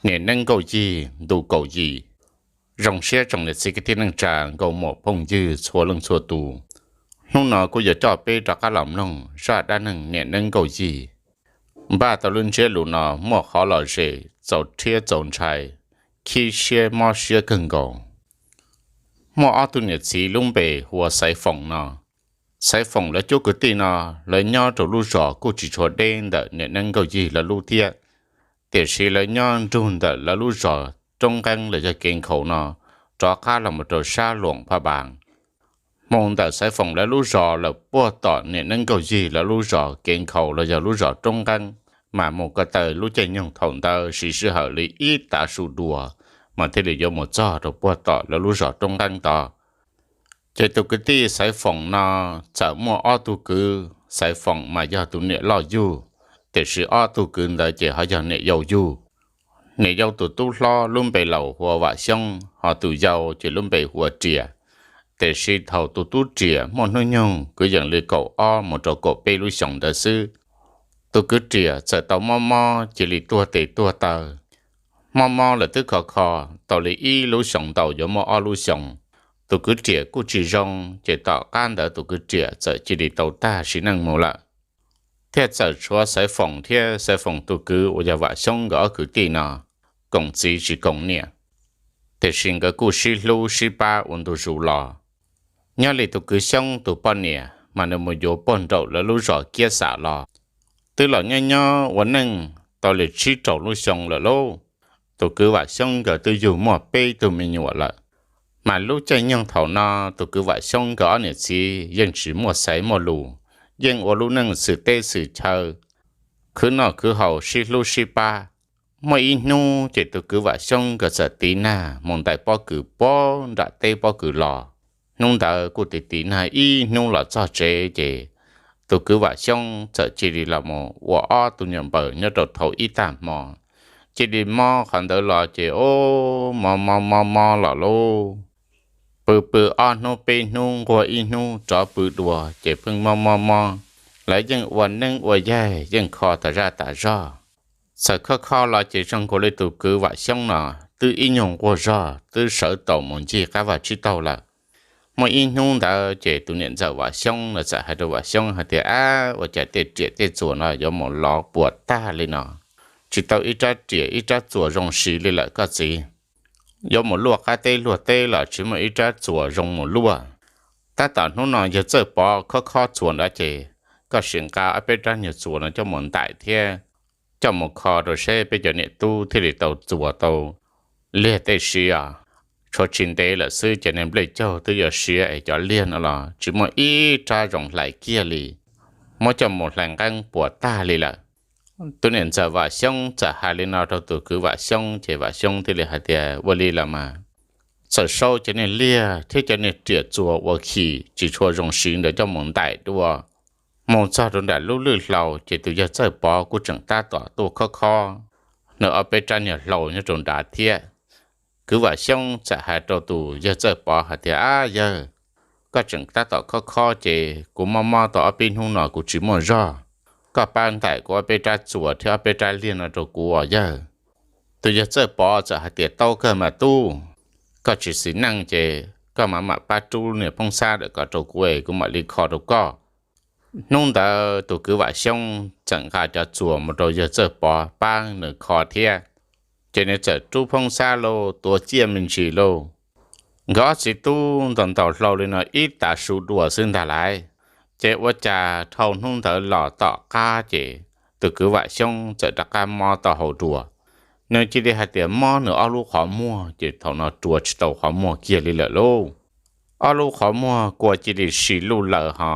Niam neeb nkauj yig ntu kaum yim. Zoo siab tsoom niam txiv kwv tij neej tsa nkauj muam phooj ywg txhua leej txhua tus, hnub no kuj yuav coj peb rov qab los mloog zaj dab neeg niam neeb nkauj yig. Npaj tau lub ntsiab lus no muaj qhov lom zem txaus rhiab txaus ntshai, khib siab mob siab kawg nkaus. Muaj ob tug niam txiv lub npe hu ua Xaiv Foom no. Xaiv Foom lawv cuab kwv tij no, lawv nyob rau lub zos kuj tsis tshua deb ntawm niam neeb nkauj yig lawv lub thiab, tiam sis lawv nyob nrug ntawm lawv lub zos roob nqeeb los yog kev nkhaus no rov qab los mus rau sab Luam Phaj Npas. Mus ntawm Xaiv Foom lawv lub zos lawm puag tom niam neeb nkauj yig lawv lub zos kev nkhaus los yog lub zos roob nqeeb, mas mus ko taw lub caij nyoog thaum ntawd siv sij hawm li ib tav su dua mas thiaj li yuav mus txog rau puag tom lawv lub zos roob nqeeb tod. Ces tus kwv tij Xaiv Foom no txawm muaj ob tug kwv, Xaiv Foom mas yog tus niam loj yug, tiam sis ob tug kwv ntawd ces ho yog niam yau yug. Niam yau tus tub hlob lub npe laus hu ua Vam Xyoob, ho tus yau ces lub npe hu ua Riam. Tiam sis thaum tus tub Riam muaj hnub nyoog kwv yees li kaum ob mus rau kaum peb lub xyoos ntawd xwb, tus kwv Riam txawm tau mob mob cia li tuag tes tuag taw. Mob mob lawm twb kho kho tau li ib lub xyoos ntau yuav muaj ob lub xyoos, tus kwv Riam kuj tsis zoo, ces tom qab ntawd tus kwv Riam txawm cia li tau tag sim neej mus lawm. Thiaj txawm tshuav Xaiv Foom thiab Xaiv Foom tus kwv uas yog Vam Xyoob nkawd ob kwv tij no koom txiv tsis koom niam, tiam sis nkawd kuj sib hlub sib pab ua ntu zus los. Nyob li tus kwv Xyoob tus poj niam mas nws mus yuav puag nraum lawv lub zos Kiab Xam los, twb los nyob nyob ua neej tau li tsib rau lub xyoo lawm lauj. Tus kwv Vam Xyoob nkawd twb yug muaj peb tug me nyuam lawm, mas lub caij nyoog thaum no tus kwv Vam Xyoob nkawd ob niam txiv yeej tsis muaj xaiv muaj lus, yeej ua lub neej xwm teb xwm chaw, khwv noj khwv haus sib hlub sib pab. Muaj ib hnub ces tus kwv Vam Xyoob nkawd txawm tiv nag mus ntais pob kws puag nram teb pob kws los. Hnub ntawd kuj tiv tiv nag ib hnub los txog tsev ces tus kwv Vam Xyoob txawm cia li los mus ua ob tug nyuam npaws nyob rau thaum ib tag hmo, cia li mob qhov ntawd los ces o, mob mob mob mob los lauj. Pw pw ob hnub peb hnub nquag ib hnub rov pw dua ces pheej mob mob mob. Lawv yeej ua neeb ua yaig yeej kho tas zaj tas zog. Txawm kho kho los ces zoo nkaus li tus kwv Vam Xyoob no twb ib nyuag nquag zog twb sawv tau mus ncig qab vaj tsib taug lawm. Muaj ib hnub ntawd ces tus niam ntxawm Vam Xyoob no txawm hais rau Vam Xyoob hais tias, Ab, ua cas tej riam tej txuas no yuav mus lov puas tag li no, tsis tau ib rab riam ib rab txuas zoo siv li lawm koj txiv. Yuav mus luaj qab teb luaj teb los tsis muaj ib rab txuas zoo mus luaj. Tab tom hnub no yawg Txawj Pov khob khob txuas ntawd ces koj sim nqa ob peb rab nyuag txuas no coj mus ntais thiab coj mus kho rau seb peb cov niam tub thiaj li tau txuas tau liag tej siav. Tshuav tsis ntev lawm xwb ces niag nplej caug twb yuav siav es cov liag no los tsis muaj ib rab zoo hlais kiag li. Muab coj mus hlais nqeeb puas tag li lawm. Tus niam ntxawm Vam Xyoob txawm hais li no rau tus kwv Vam Xyoob ces Vam Xyoob thiaj li hais tias, Ua li los mas, txawm sau cov niag liag thiab cov niag riam txuas uas khim tsis tshua zoo siv ntawd coj mus ntais dua. Mus txog rau nram lub lwj hlau ces tus yawg Txawj Pov kuj tseem tab tom tuaj khob khob nws ob peb rab nyuag hlau nyob rau nrad thiab. Kwv Vam Xyoob txawm hais rau tus yawg Txawj Pov hais tias, Ab yawg, koj tseem tab tom khob khob ces kuv mob mob tau ob peb hnub no kuv tsis muaj zog, koj pab ntais kuv ob peb rab txuas thiab ob peb rab liag no rau kuv os yawg. Tus yawg Txawj Pov txawm hais tias, Tau kawg mas tub, koj tsis xis neej ces koj mam mam pab rub niag phoob xab ntawm ko rau kuv es kuv mam li kho rau koj. Hnub ntawd tus kwv Vam Xyoob txawm nqa cov txuas mus rau yawg Txawj Pov pab nws kho thiab, ces nws txawm rub phoob xab lauj, tuav ciaj me ntsis lauj. Nkawd ob txiv tub ntaus ntaus hlau li no ib tav su dua xwb ntag lauj, ces ua cas dhau hnub ntawd los tom qab ces tus kwv Vam Xyoob txawm rov qab mob taub hau dua. Nws cia li hais tias mob nws ob lub qhov muag ces thaum no rua tsis tau qhov muag kiag li lawm lauj. Ob lub qhov muag kua cia li si luj laws ho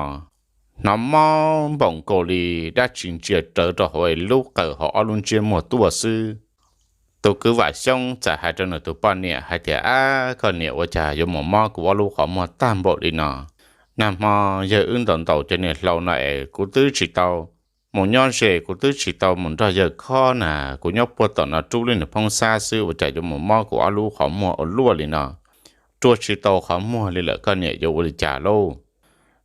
hnov mob npaum nkaus li dab tsi ntsia rawv rau hauv lub qawm hauv ob lub ntsiab muag tuaj xwb. Tus kwv Vam Xyoob txawm hais rau nws tus poj niam hais tias, Ab, koj niam, ua cas yuav mus mob kuv ob lub qhov muag tag npaum li no? Nag hmo yawg wb ntaus ntaus cov niag hlau no es kuv twb tsis tau mus nyob ze, kuv twb tsis tau mus nrog yawg khob na, kuv nyob puag tom no rub lub niag phoob xab xwb ua cas yuav mus mob kuv ob lub qhov muag ua luaj li no? Rua tsis tau qhov muag li lawm, koj niam yuav ua li cas lauj?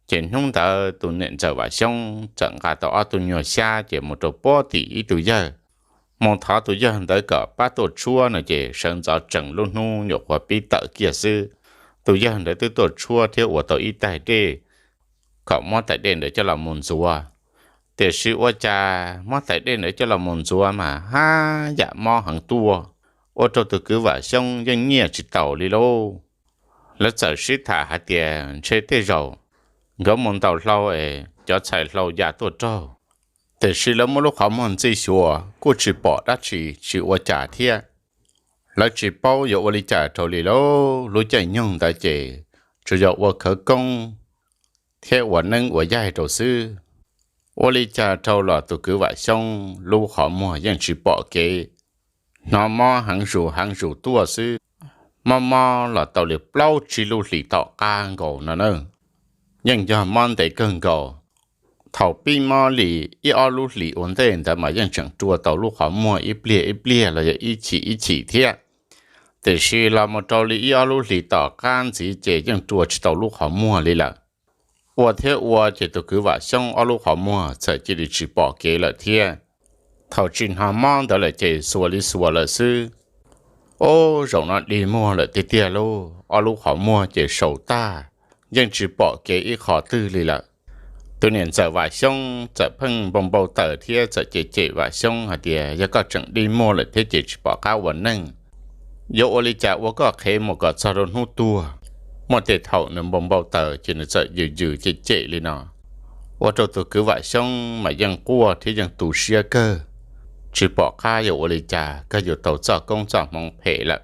Ces hnub ntawd tus niam ntxawm Vam Xyoob txawm nqa tau ob tug nyuag xyab ces mus rau puag tim ib tug yawg. mus thov tus yawg ntawd kom pab tuaj tshuab no ces sawv ntxov tsees lub hnub nyuam qhuav pib tawm kiag xwb, tus yawg ntawd twb tuaj tshuab thiab ua tau ib tais dej kom muab tais dej ntawd coj los mus ntxuav. Tiam sis ua cas muab tais dej ntawd coj los mus ntxuav mas haj yam mob heev tuaj, ua rau tus kwv Vam Xyoob yeej nyiaj tsis taus li lauj. Lawv txawm sib tham hais tias ntshe tej zaum nkawd mus ntaus hlau es cov txhais hlau ya tuaj raug, tiam sis lawv muab lub qhov muag ntxij xyuas kuj tsis pom dab tsi tsis ua cas thiab. Lawv tsis paub yuav ua li cas rau li lauj, lub caij nyoog ntawd ces tsuas yog ua khawv koob thiab ua neeb ua yaig rau xwb. Ua li cas rau los tus kwv Vam Xyoob lub qhov muag yeej tsis pom kev, hnov mob heev zus heev zus tuaj xwb, mob mob los tau li plaub tsib lub hlis tom qab nkaus no na. Yeej yog mob ntev kawg nkaus. Thaum pib mob li ib ob lub hlis ua ntej ntawd mas yeej tseem rua tau lub qhov muag ib pliag ib pliag los yog ib chim ib chim thiab, tiam sis los mus rau li ib ob lub hlis tom qab ntxiv ces yeej rua tsis tau lub qhov muag li lawm. Ua thiab ua ces tus kwv Vam Xyoob ob lub qhov muag txawm cia li tsis pom kev lawm thiab. Thaum tsis hnov mob ntawd lawm ces xuas li xuas lawm xwb. Ub, zaum no dig muag lawm tiag tiag lauj, ob lub qhov muag ces saum tag, yeej tsis pom kev ib qho twg li lawm. Tus niam ntxawm Vam Xyoob txawm pheej npau npau taws thiab txawm cem cem Vam Xyoob hais tias yog koj tseem dig muag lawm thiab ces tsis pom qab ua neej, yuav ua li cas ua koj qhev mus kom txog rau hnub tuag. Muaj tej thaum nws npau npau taws ces nws txawm yws yws cem cem li no, ua rau tus kwv Vam Xyoob mas yeej quaj thiab yeej tu siab kawg, tsis pom qab yuav ua li cas, kawg yuav tau txoj koob txoj hmoov phem lawm.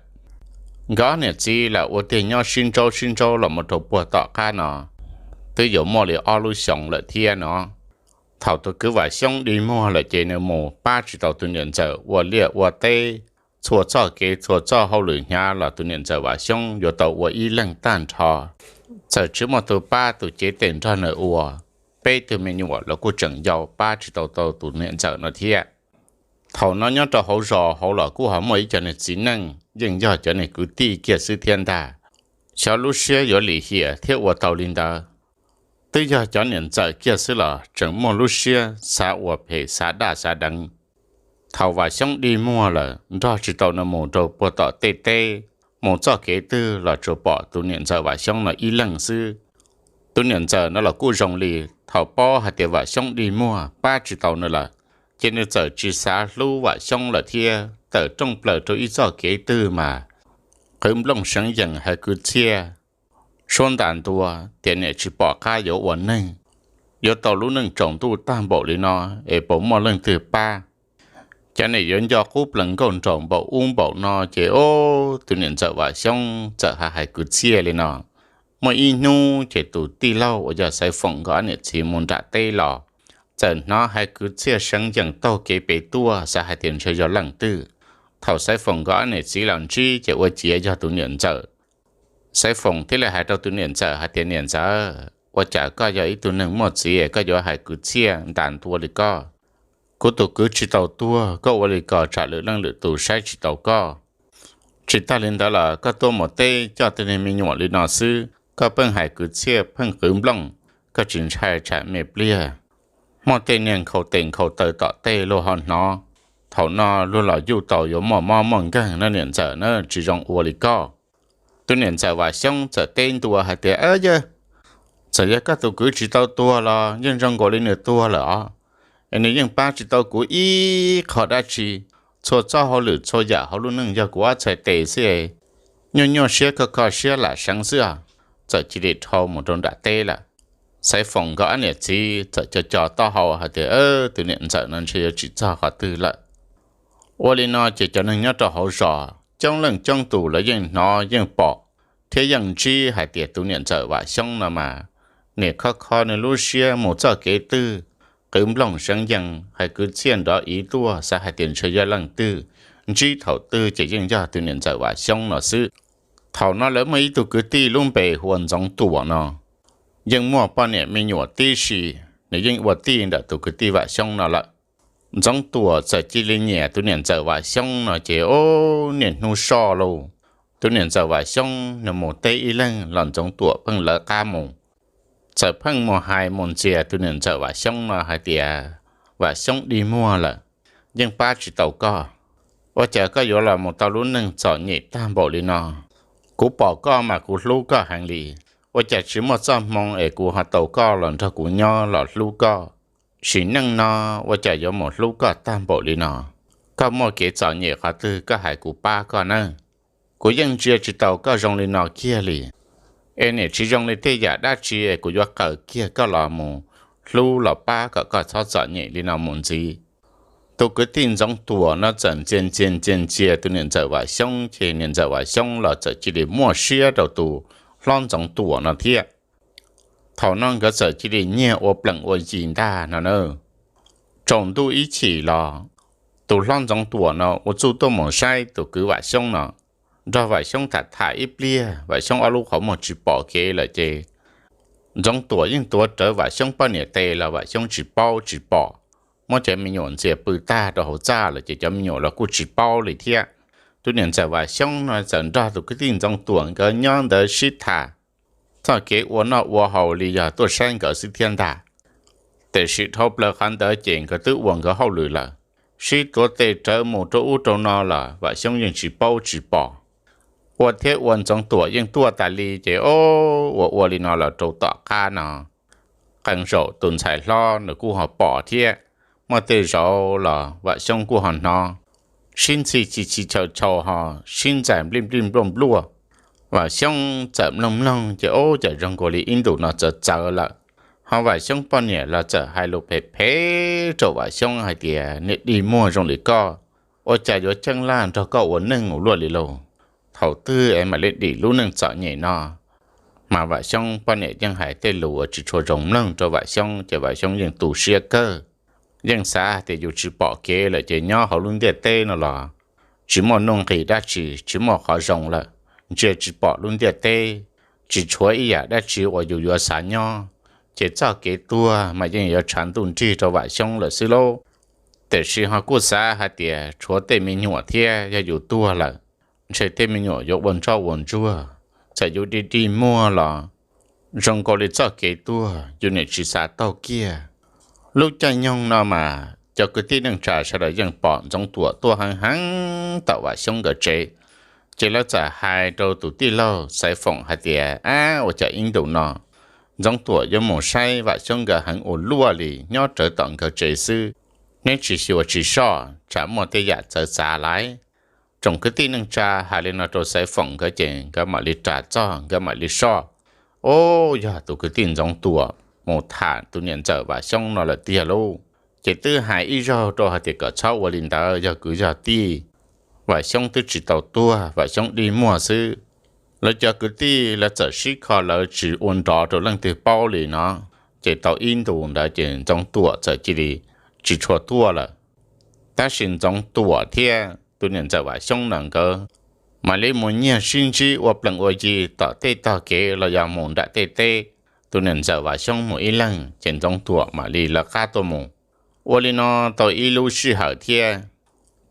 Nkawd niam txiv lam ua tiag nyob sib nraub sib nraub los mus rau puag tom qab no twb yuav muaj li ob lub xyoos lawm thiab no. Thaum tus kwv Vam Xyoob dig muag lawm ces nws mus pab tsis tau tus niam ntxawm ua liaj ua teb, txhua txoj kev txhua txoj hauj lwm hnyav los tus niam ntxawm Vam Xyoob yuav tau ua ib leeg tag nrho. Txawm tsis muaj tus pab tus cev tes nrog nws ua, peb tug me nyuam los kuj tseem yau pab tsis tau tau tus niam ntxawm no thiab. Thaum no nyob rau hauv zos hauv los kuj ho muaj ib co niag txiv neej yeej yog cov niag kwv tij kiag xwb thiab ntag. Xyov lub siab yuav lim hiam thiab ua tau li ntawd. Twb yog cov niam ntxawm kiag xwb los tseem muaj lub siab xav ua phem xav daj xav deev. Thaum Vam Xyoob dig muag lawm nrog tsis tau nws mus rau puag tom tej teb, mus txoj kev twg los tsuas pom tus niam ntxawm Vam Xyoob no ib leeg xwb. Tus niam ntxawm no los kuj zoo li, thaum paub hais tias Vam Xyoob dig muag pab tsis tau nws lawm, ces nws txawm tsis xav hlub Vam Xyoob lawm thiab tawm rooj plaws rau ib txoj kev twg mas qwv nplooj seev yees hais kwv txhiaj, suab ntas ntua tias niam tsis pom qab yuav ua neeg, yuav tau lub neej tsaus ntuj tag npaum li no es puas muaj leej twg pab. Cov niam yuav nco qub plees nkauj nraug npaum ub npaum no ces ub, tus niam ntxawm Vam Xyoob txawm hais hais kwv txhiaj li no. Muaj ib hnub ces tus tij laug uas yog Xaiv Foom nkawd ob niam txiv mus nram teb los, txawm hnov hais kwv txhiaj seev yees taug kev pem tuaj xav hais tias ntshe yog leej twg. Thaum Xaiv Foom nkawd ob niam txiv los ntsib ces ua ciav yog tus niam ntxawm. Xaiv Foom thiaj li hais rau tus niam ntxawm hais tias niam ntxawm, ua cas koj yog ib tug neeg muaj txiv koj yuav hais kwv txhiaj ntas ntua li koj? Kuv tus kwv tsis tau tuag koj ua li ko tsam lwm leej lwm tus saib tsis tau koj. Tsis tag li ntawd los koj tuaj mus teb coj tej niag me nyuam li no xwb koj pheej hais kwv txhiaj pheej qwv nplooj, koj tsis ntshai tsam me pliag muaj tej niag nkhaus tes nkhaus taw tom tej luag ho hnov, thaum no luag los yuj tau yuav muaj mob muaj nkeeg na niam ntxawm na, tsis zoo ua li koj. Tus niam ntxawm Vam Xyoob txawm teb ntua hais tias yawg, txawm yog koj tus kwv tsis tau tuag los yeej zoo nkaus li nws tuag lawm os, es nws yeej pab tsis tau kuv ib qho dab tsi. Txhua txoj hauj lwm txhua yam hauv lub neej yog kuv ob txhais tes xwb, nyuaj nyuaj siab kho kho siab lam seev xwb os. Txawm cia li dhau mus rau nram teb lawm. Xaiv Foom nkawd ob niam txiv txawm co co taub hau hais tias tus niam ntxawm no ntshe yuav tsis txog qhov twg lawm. Ua li no ces cov neeg nyob rau hauv zos coob leej coob tus lawv yeej hnov yeej pom thiab yeej ntsib hais tias tus niam ntxawm Vam Xyoob no mas, niam kho kho nws lub siab mus txoj kev twg, qwv nplooj seev yees hais kwv txhiaj nrov ib tuaj xav hais tias ntshe yog leej twg, ntsib thaum twg ces yeej yog tus niam ntxawm Vam Xyoob no xwb. Thaum no lawv muaj ib tug kwv tij lub npe hu ua Ntxoov Tuam no, yeej muaj poj niam me nyuam tib si, nws yeej ua tij ntawm tus kwv tij Vam Xyoob no lawm. Ntxoov Tuam txawm cia li nyiam tus niam ntxawm Vam Xyoob no ces ub, niaj hnub soj lauj. Tus niam ntxawm Vam Xyoob nws mus teb ib leeg los Ntxoov Tuam pheej lawv qab mus. Txawm pheej mus hais mus ntxias tus niam ntxawm Vam Xyoob no hais tias Vam Xyoob dig muag lawm, yeej pab tsis tau koj. Ua cas koj yuav los mus tau lub neej txom nyem tag npaum li no? Kuv pom koj mas kuv hlub koj heev li, ua cas tsis muaj txoj hmoo es kuv ho tau koj los nrog kuv nyob los hlub koj? Sim neej no ua cas yuav mus hlub koj tag npaum li no? Koj muaj kev txom nyem qhov twg koj hais kuv pab koj nawb. Kuv yeej ntsia tsis tau koj zoo li no kiag li, es niam tsis zoo li tej yam dab tsi es kuv yuav qaws kiag koj los mus hlub los pab kom koj txhob txom nyem li no mus ntxiv. Tus kwv tij Ntxoov Tuam no txawm ntxias ntxias ntxias ntxias tus niam ntxawm Vam Xyoob, ces niam ntxawm Vam Xyoob los txawm cia li muaj siab rau tus hlob Ntxoov Tuam no thiab. Thaum no nkawd txawm cia li nyiag ua plees ua yi ntag no na. Tsaus ntuj ib chim los, tus hlob Ntxoov Tuam no ua txuj tuaj mus saib tus kwv Vam Xyoob no, nrog Vam Xyoob tham tham ib pliag, Vam Xyoob ob lub qhov muag tsis pom kev lawm ces Ntxoov Tuam yeej tuav rawv Vam Xyoob poj niam tes los Vam Xyoob tsis paub tsis pom. Muab cov me nyuam ntxias pw tag rau hauv txaj lawm ces cov me nyuam los kuj tsis paub li thiab. Tus niam ntxawm Vam Xyoob no txawm nrog tus kwv tij Ntxoov Tuam nkawd nyob ntawd sib tham txoj kev ua noj ua haus li yog tuaj saib nkawd xwb thiab ntag. Tiam sis dhau plaws qhov ntawd ces nkawd twb ua nkawd hauj lwm lawm, sib tuav tes rawv mus rau ub rau no los Vam Xyoob yeej tsis paub tsis pom. Ua thiab ua Ntxoov Tuam yeej tuaj tas li ces o, ua ua li no los rau tom qab no, qee zaum tus ntxhais hlob nws kuj ho pom thiab. Muaj tej zaum los Vam Xyoob kuj ho hnov sib ntxhi chis chis chaws chaus ho sib ntxais nplij nplij npluaj npluaj. Vam Xyoob txawm mloog mloog ces o, cas zoo nkaus li ib ntus no txawv txawv lawm. Ho Vam Xyoob poj niam los txawm hais lus phem phem rau Vam Xyoob hais tias, niag dig muag zoo li koj, ua cas yuav ceeb laj nrog koj ua neej ua luaj li lauj? Thaum twg es mam li dim lub neej txom nyem no? Mas Vam Xyoob poj niam yeej hais tej lus uas tsis tshua zoo mloog rau Vam Xyoob ces Vam Xyoob yeej tu siab kawg. Yeej xav hais tias yus tsis pom kev lawm ces nyob hauv lub ntiaj teb no los tsis muaj nuj nqis dab tsi, tsis muaj qhov zoo lawm, ntsia tsis pom lub ntiaj teb, tsis tshuav ib yam dab tsi uas yus yuav xav nyob, ces txoj kev tuag mas yeej yuav tshav ntuj nrig rau Vam Xyoob lawm xwb lauj. Tiam sis ho kuj xav hais tias tshuav tej me nyuam thiab, yog yus tuag lawm, ntshe tej me nyuam yuav ua ntsoj ua ntsuag, txawm yus dig dig muag los zoo nkaus li txoj kev tuag yus niam tsis xav taug kiag. Lub caij nyoog no mas cov kwv tij neej tsa sawv daws yeej pom Ntxoov Tuam tuaj heev heev tom Vam Xyoob nkawd tsev, ces lawv txawm hais rau tus tij laug Xaiv Foom hais tias, ab, ua cas ib ntus no Ntxoov Tuam yuav mus saib Vam Xyoob nkawd heev ua luaj li, nyob rawv tom nkawd tsev xwb, neb tsis xyuas tsis soj, tsam muaj tej yam txawv txav laiv. Tsoom kwv tij neej tsa hais li no rau Xaiv Foom nkawd ces nkawd mam li ras txog nkawd mam li soj. O, yog tus kwv tij Ntxoov Tuam mus tham tus niam ntxawm Vam Xyoob no lawm tiag lauj. Ces twb hais ib zaug rau hais tias kom txhob ua li ntawd, yog kwv yog tij, Vam Xyoob twb tsis tau tuag, Vam Xyoob dig muag xwb. Lawv cov kwv tij lawv txawm sib kho lawv tsis ua nrov rau leej twg paub li no. Ces tau ib ntus ntawd ces Ntxoov Tuam txawm cia li tsis tshua tuaj lawm. Tab sis Ntxoov Tuam thiab tus niam ntxawm Vam Xyoob no nkawd mam li mus nyiag sib ntsib ua plees ua yi tom tej tog kev los yog mus nram tej teb. Tus niam ntxawm Vam Xyoob mus ib leeg ces Ntxoov Tuam mam li lawv qab tuaj mus. Ua li no tau ib lub sij hawm thiab,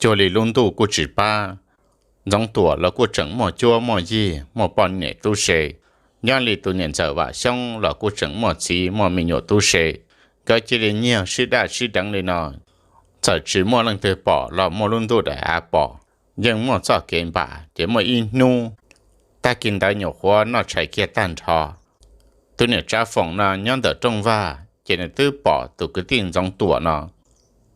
cuag li lub ntuj kuj tsis pab. Ntxoov Tuam los kuj tseem muaj cuab muaj yig, muaj poj niam tub se. Nyob li tus niam ntxawm Vam Xyoob los kuj tseem muaj txiv muaj me nyuam tub se. Nkawd cia li nyiag sib daj sib deev li no, txawm tsis muaj leej twg pom los muaj lub ntuj daim av pom, yeej muaj txoj kev npam. Ces muaj ib hnub, tag kis ntawd nyuam qhuav noj tshais kiag tag nrho, tus niam Tsav Foom no nyob ntawm rooj vag ces nws twb pom tus kwv tij Ntxoov Tuam no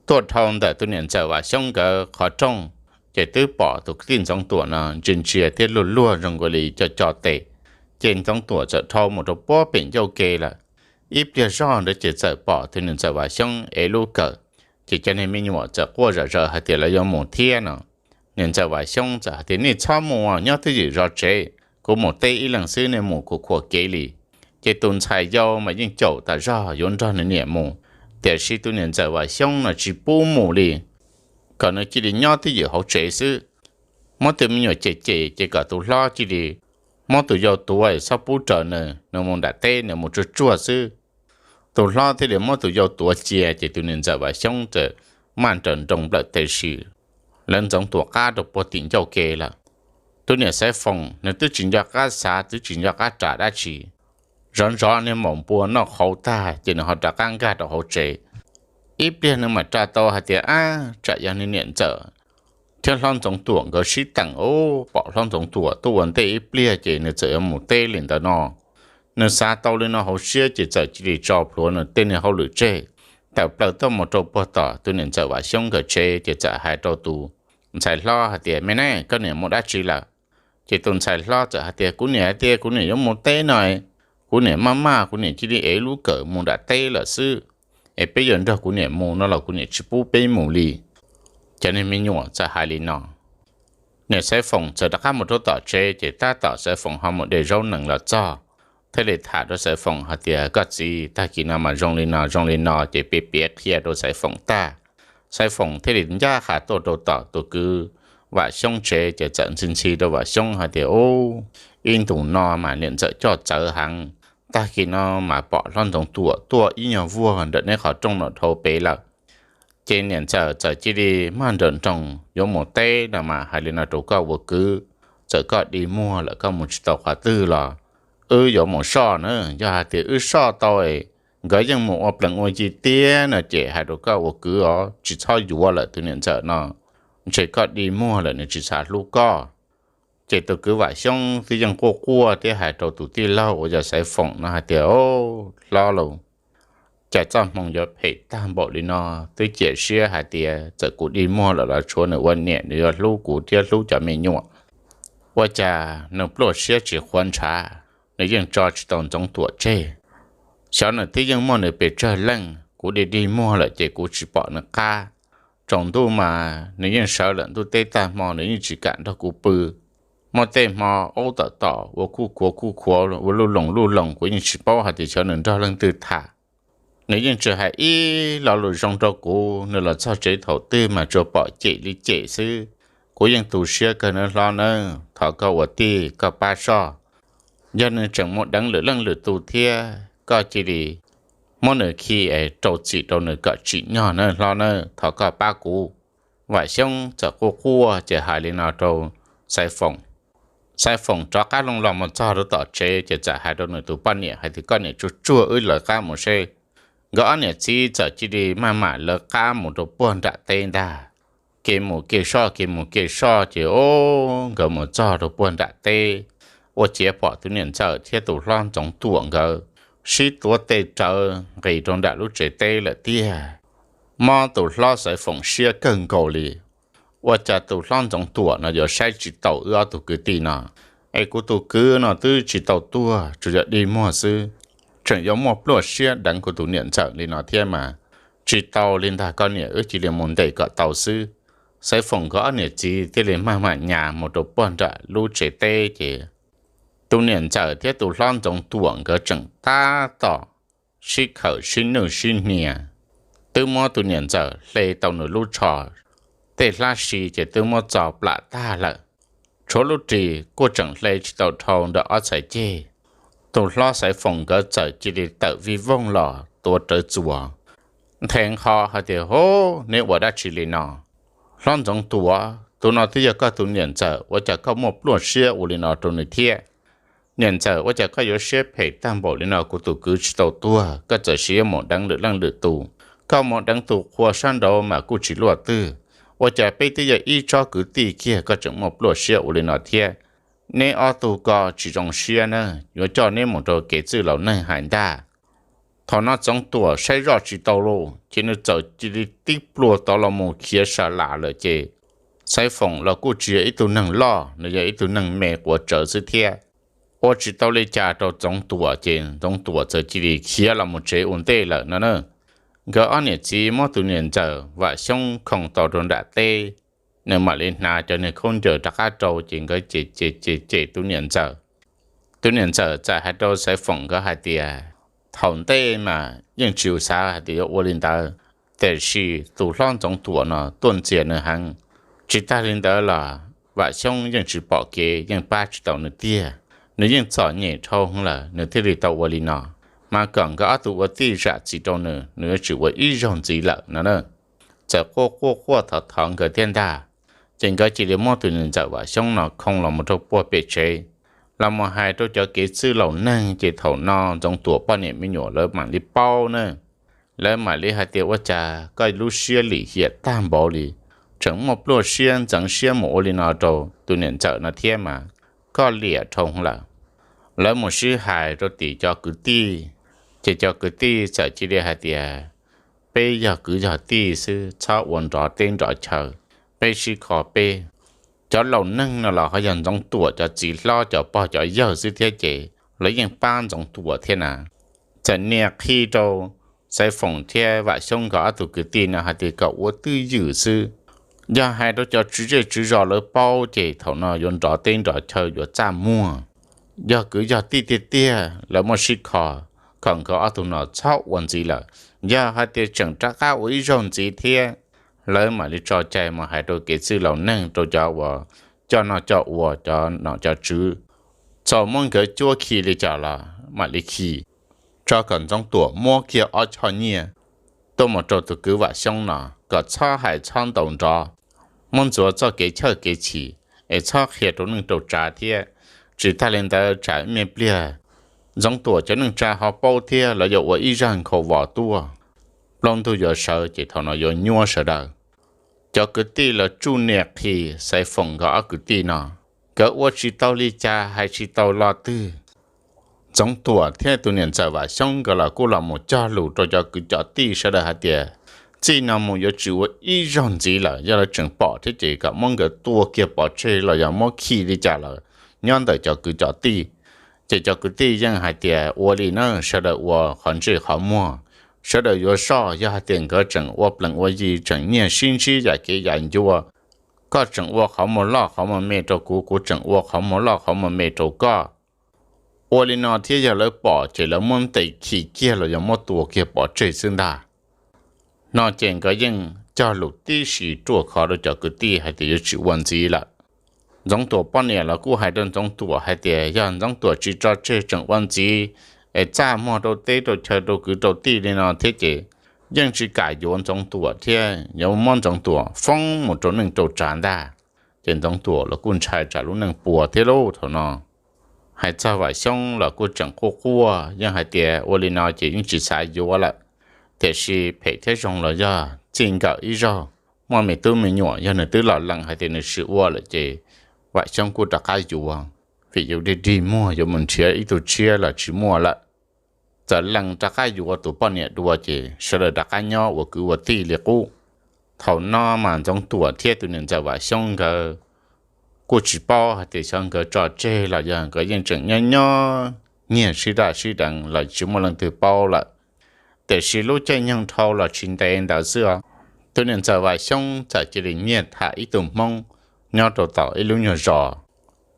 tuaj dhau ntawm tus niam ntxawm Vam Xyoob nkawd qhov rooj. Ces twb pom tus kwv tij Ntxoov Tuam no ntsia ntsia thiab luag luag zoo nkaus li co co tes. Ces Ntxoov Tuam txawm dhau mus rau puag pem ncauj ke lawm. Ib pliag zog ntawd ces txawm pom tus niam ntxawm Vam Xyoob ev lub kawm, ces cov niag me nyuam txawm quaj zom zaws hais tias lawv yuav mus thiab no. Niam ntxawm Vam Xyoob txawm hais tias, nej txhob mus, nyob twj ywm zov tsev, kuv mus teb ib leeg xwb, nej mus kuv khuam kev li. Ces tus ntxhais yau mas yeej caum tas zog yuav nrog nws niam mus, tiam sis tus niam ntxawm Vam Xyoob no tsis pub mus li, kom nws cia li nyob twj ywm hauv tsev xwb. Muab tus me nyuam cem cem ces kom tus hlob cia li muab tus yau tuav, txhob pub raws nws, nws mus nram teb nws mus tsuag tsuag xwb. Tus hlob thiaj li muab tus yau tuav cia, ces tus niam ntxawm Vam Xyoob txawm maj nrawm nroos nplawm tes sim lawv Ntxoov Tuam qab rau puag tim ncauj ke lawm. Tus niam Xaiv Foom nws twb tsis nco qab xav, twb tsis nco qab ras dab tsi, zov zov niag maum npua noj qhauv tag ces nws ho rov qab nkag rau hauv tsev. Ib pliag nws mam raws tau hais tias, ab, tsam yog nws niam ntxawm thiab hlob Ntxoov Tuam nkawd sib teem, ub, pom hlob Ntxoov Tuam tuaj ua ntej ib pliag ces nws txawm yuav mus teb li ntawd no. Nws xav tau li no hauv siab ces txawm cia li tso plhuav nws tej niag hauj lwm tseg, tawm plaws tuaj mus rau puag tom tus niam ntxawm Vam Xyoob nkawd tsev ces txawm hais rau tus ntxhais hlob hais tias, me ne, koj niam mus dab tsi lawm? Ces tus ntxhais hlob txawm hais tias, kuv niam hais tias kuv niam yuav mus teb no, kuv niam maj maj kuv niam cia li ev lub kawm mus nram teb lawm xwb, es peb yuav nrog kuv niam mus no los kuv niam tsis pub peb mus li. Cov niag me nyuam txawm hais li no. Niam Xaiv Foom txawm rov qab mus rau tom tsev ces tab tom Xaiv Foom ho mus de zaub nees los txog, thiaj li tham rau Xaiv Foom hais tias, koj txiv, tag kis no mas zoo li no zoo li no, ces piav piav qhia rau Xaiv Foom tag, Xaiv Foom thiaj li ncaj qha tuaj rau tom tus kwv Vam Xyoob tsev ces txawm ntxhi ntxhi rau Vam Xyoob hais tias, ub, ib ntus no mas niam ntxawm coj txawv heev, tag kis no mas pom hlob Ntxoov Tuam tuaj ib nyuag vuag ntawm neb qhov rooj no dhau pem lawm. Ces niam ntxawm txawm cia li mag nrawm nroos yuav mus teb no mas hais li no rau koj ua kwv, txawm koj dig muag lawm koj mus tsis tau qhov twg los wb yuav mus soj na, yog hais tias wb soj tau nkawd yeej mus ua plees ua yi tiag no ces hais rau koj ua kwv os, tsis txhob yuav lawm tus niam ntxawm no, ntshe koj dig muag lawm nws tsis xav hlub koj. Ces tus kwv Vam Xyoob twb yeej quaj quaj thiab hais rau tus tij laug uas yog Xaiv Foom no hais tias, o, hlob lauj, cas txoj hmoo yuav phem tag npaum li no, twb cia siab hais tias txawm kuv dig muag lawm los tshuav nws ua niam nws yuav hlub kuv thiab hlub cov me nyuam, ua cas nws pluaj siab tsis qhuav ntshav, nws yeej tso tsis tau Ntxoov Tuam tseg. Xyov nws twb yeej muaj nws pes tsawg leej, kuv dig dig muag lawm ces kuv tsis pom nws qab. Tsaus ntuj mas nws yeej sawv lawm ntuj teb tag hmo nws yeej tsis kam nrog kuv pw. Muaj tej hmo aub tom tom ua kuj khuav kuj khuav ua luj loos luj loos kuv yeej tsis paub hais tias xyov nws nrog leej twg tham. Nws yeej tsis hais ib lo lus zoo rau kuv, nws los txog tsev thaum twg mas tsuas pom cem li cem xwb. Kuv yeej tu siab kawg nawb hlob nawb, thov koj ua tij koj pab soj. Yog nws tseem mus deev lwm leej lwm tus thiab koj cia li muab nws khi es rau txim rau nws kom tsim nyog nawb hlob nawb, thov koj pab kuv. Vam Xyoob txawm quaj quaj ces hais li no rau Xaiv Foom. Xaiv Foom rov qab loo los mus txog rau tom tsev ces txawm hais rau nws tus poj niam hais tias, koj niam tsuag tsuag wb lawv qab mus seb. Nkawd ob niam txiv txawm cia li maj mam lawv qab mus rau puag nram teb ntag. Kev mus kev soj kev mus kev soj ces o, nkawd mus txog rau puag nram teb, ua ciav pom tus niam ntxawm thiab tus hlob Ntxoov Tuam nkawd sib tuav tes rawv nqis rau nram lub tsev teb lawm tiag. Mob tus hlob Xaiv Foom siab kawg nkaus li, ua cas tus hlob Ntxoov Tuam no yuav saib tsis taus wb ob tug kwv tij no, es kuv tus kwv no twb tsis tau tuag tsuas yog dig muag xwb, tseem yuav muaj pluaj siab deev kuv tus niam ntxawm li no thiab mas, tsis tau li ntag koj niam, wb cia li mus ntes kom tau xwb. Xaiv Foom nkawd ob niam txiv thiaj li maj mam nyas mus rau puag nram lub tsev teb ces tus niam ntxawm thiab tus hlob Ntxoov Tuam nkawd tseem tab tom sib khawm sib nwj sib hnia, twb muab tus niam ntxawm hle tau nws lub tsho, tej hlab si ces twb muab txo plam tag lawm, tshuav lub ris kuj tseem hle tsis tau dhau ntawm ob txhais ceg. Tus hlob Xaiv Foom nkawd txawm cia li tawm vij voog los tuav rawv txuas, nthe nqho hais tias, hub, neb ua dab tsi li no? Hlob Ntxoov Tuam, tus no twb yog koj tus niam ntxawm, ua cas koj muaj pluaj siab ua li no rau nws thiab? Niam ntxawm, ua cas koj yuav siab phem tag npaum li no? Kuv tus kwv tsis tau tuag koj txawm siv mus deev lwm leej lwm tus, koj mus deev tus qhua sab nraud mas kuj tsis luaj twg. Ua cas peb twb yog ib tsob kwv tij kiag koj tseem muaj pluaj siab ua li no thiab? Neb ob tug ko tsis zoo siab na, yuav coj neb mus rau kev txwj laus neeg hais ntag. Thaum no Ntxoov Tuam saib zoj tsis tau lauj, ces nws txawm cia li tib plua tod los mus khiav sa las lawm ces Xaiv Foom los kuj tsis yog ib tug neeg loj, nws yog ib tug neeg me quav tsawv xwb thiab. Ua tsis tau li cas rau Ntxoov Tuam ces Ntxoov Tuam txawm cia li khiav los mus tsev ua ntej lawm no na. Nkawd ob niam txiv muab tus niam ntxawm Vam Xyoob khoo tau rau nram teb, nws mam li hnav cov niag khaub ncaws rov qab rau ces nkawd cem cem cem cem tus niam ntxawm. Tus niam ntxawm txawm hais rau Xaiv Foom nkawd hais tias, thaum ntej mas yeej tsis xav hais tias yuav ua li ntawd, tiam sis tus hlob Ntxoov Tuam no tuaj ntxias nws heev. Tsis tag li ntawd los Vam Xyoob yeej tsis pom kev yeej pab tsis tau nws tiag, nws yeej txom nyem dhau lawm nws thiaj li tau ua li no. Mas kom nkawd ob tug ua tij zam txim rau nws, nws yuav tsis ua ib zaug ntxiv lawm no na. Txawm quaj quaj quaj thov thov nkawd thiab ntag, ces nkawd cia li muab tus niam ntxawm Vam Xyoob no khoo los mus rau puag pem tsev, los mus hais rau cov kev txwj laus neeg ces thaum no Ntxoov Tuam poj niam me nyuam lawv mam li paub na. Lawv mam li hais tias, ua cas koj lub siab lim hiam tag npaum li, tseem muaj pluaj siab ntxeev siab mus ua li no rau tus niam ntxawm no thiab mas, koj liam dhau lawm. Lawv mus sib hais rau tim cov kwv tij, ces cov kwv tij txawm cia li hais tias, peb yog kwv yog tij xwb, txhob ua nrov teb nrov chaw, peb sib kho peb. Cov laus neeg no los ho yog Ntxoov Tuam cov txiv hlob cov pog cov yawg xwb thiab ces lawv yeej pab Ntxoov Tuam thiab na. Txawm nias qhi rau Xaiv Foom thiab Vam Xyoob nkawd ob tug kwv tij no hais tias kom ua twj ywm xwb, yog hais rau cov tswv zej tswv zos lawv paub ces thaum no yuav nrov teb nrov chaw yuav txaj muag. Yog kwv yog tij tiag tiag lawv muaj sib kho, kom nkawd ob tug no txhob ua ntxiv lawm. Yog hais tias tseem rov qab ua ib zaug ntxiv thiab, lawv mam li tso cai mus hais rau kev txwj laus neeg rau cov uas coj noj coj ua cov nom cov tswv, txaus muab nkawd cuab khi li cas los mam li khi, tso kom Ntxoov Tuam muab kiag ob choj nyiaj tuaj mus rau tus kwv Vam Xyoob no kom txhob hais txhob ntaus nrov, muab ntxuav txoj kev chawj kev chim, es txhob qhia rau neej rau tsav thiab. Tsis tag li ntawd tsam me pliag Ntxoov Tuam cov neej tsa ho paub thiab lawv yuav ua ib zaj nkhaus vos tuaj, plaub ntug yuav sawv ces thaum no yuav nyuaj sawv daws. Cov kwv tij lawv tsuj nias qhi Xaiv Foom nkawd ob kwv tij no, nkawd ua tsis tau li cas hais tsis tau lo twg. Ntxoov Tuam thiab tus niam ntxawm Vam Xyoob nkawd los kuj los mus cog lus rau cov kwv cov tij sawv daws hais tias, txij no mus yuav tsis ua ib zaug ntxiv lawm, yog lawv tseem pom thiab ces kom muab nkawd tua kiag pov tseg los yog muab khi li cas los nyob ntawm cov kwv cov tij. Ces cov kwv tij yeej hais tias ua li na, sawv daws ua qhov ntsej qhov muag, sawv daws yuav soj, yog hais tias nkawd tseem ua plees ua yi tseem nyiag sib ntsib yam kev yam ncua, koj tseem ua qhov muag loj qhov muag me rau kuv, kuv tseem ua qhov muag loj qhov muag me rau koj. Ua li no thiab yog lawv pom ces lawv muab ntes khi kiag los yog muab tua kiag pov tseg xwb ntag. No ces nkawd yeej cog lus tib si ruaj khov rau cov kwv tij hais tias yuav tsis ua ntxiv lawm. Ntxoov Tuam poj niam los kuj hais rau Ntxoov Tuam hais tias yog Ntxoov Tuam tsis tso tseg tseem ua ntxiv, es txaj muag rau teb rau chaw rau kwv rau tij li no thiab ces yeej tsis kam yuav Ntxoov Tuam thiab yuav muab Ntxoov Tuam foob mus rau neej rau tsav ntag. Ces Ntxoov Tuam los kuj ntshai tsam lub neej puas thiab lauj thaum no. Hais txog Vam Xyoob los kuj tseem quaj quaj, yeej hais tias ua li no ces yeej tsis xav yuav lawm. Tiam sis phem thiab zoo los yog txij nkawm ib zaug, muaj me tub me nyuam, yog nws twb los lees hais tias nws tsis ua lawm ces Vam Xyoob kuj rov qab yuav, vim yus dig dig muag yuav mus nrhiav ib tug tshiab los tsis muaj lawm. Txawm lees rov qab yuav tus poj niam dua ces sawv daws rov qab nyob ua kwv ua tij li qub. Thaum no mas Ntxoov Tuam thiab tus niam ntxawm Vam Xyoob nkawd kuj tsis paub hais tias xyov nkawd tso tseg los yog nkawd yeej tseem nyob nyob nyiag sib daj sib deev los tsis muaj leej twg paub lawm. Tiam sis lub caij nyoog dhau los tsis ntev ntawd xwb os, tus niam ntxawm Vam Xyoob txawm cia li nyiag tham ib tug Hmoob nyob rau tom ib lub nyuag zos.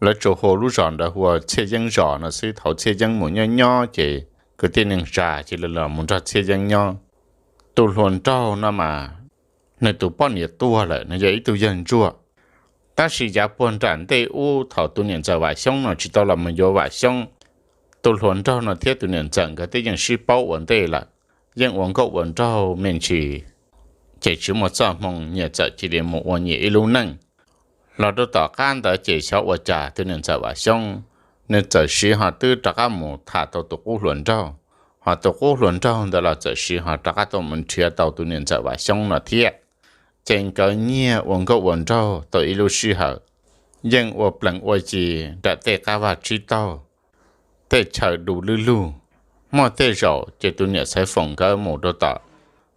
Lawv tsuas hu lub zos ntawd hu ua Txhiaj Yeeb zos no xwb. Thaum Txhiaj Yeeb mus nyob nyob ces kwv tij neej tsa cia li los mus nrog Txhiaj Yeeb nyob. Tus hluas nraug no mas nws tus poj niam tuag lawm, nws yog ib tug yawg ntsuag. Tab sis yav puag nram ntej ub thaum tus niam ntxawm Vam Xyoob no tsis tau los mus yuav Vam Xyoob, tus hluas nraug no thiab tus niam ntxawm nkawd twb yeej sib paub ua ntej lawm, yeej ua nkauj ua nraug me ntsis, ces tsis muaj txoj hmoo nyias txawm cia li mus ua nyias ib lub neej. Los rau tom qab ntawd ces xyov ua cas tus niam ntxawm Vam Xyoob nws txawm siv ho twb rov qab mus tham tau tus qub hluas nraug, ho tus qub hluas nraug ntawd los txawm siv ho rov qab tuaj mus nrhiav tau tus niam ntxawm Vam Xyoob no thiab. Ces nkawd nyiag ua nkauj ua nraug tau ib lub sij hawm, yeej ua plees ua yi nram tej qab vaj tsib taug, tej chaw du lwj lug. Muaj tej zaum ces tus niam Xaiv Foom nkawd mus rau tom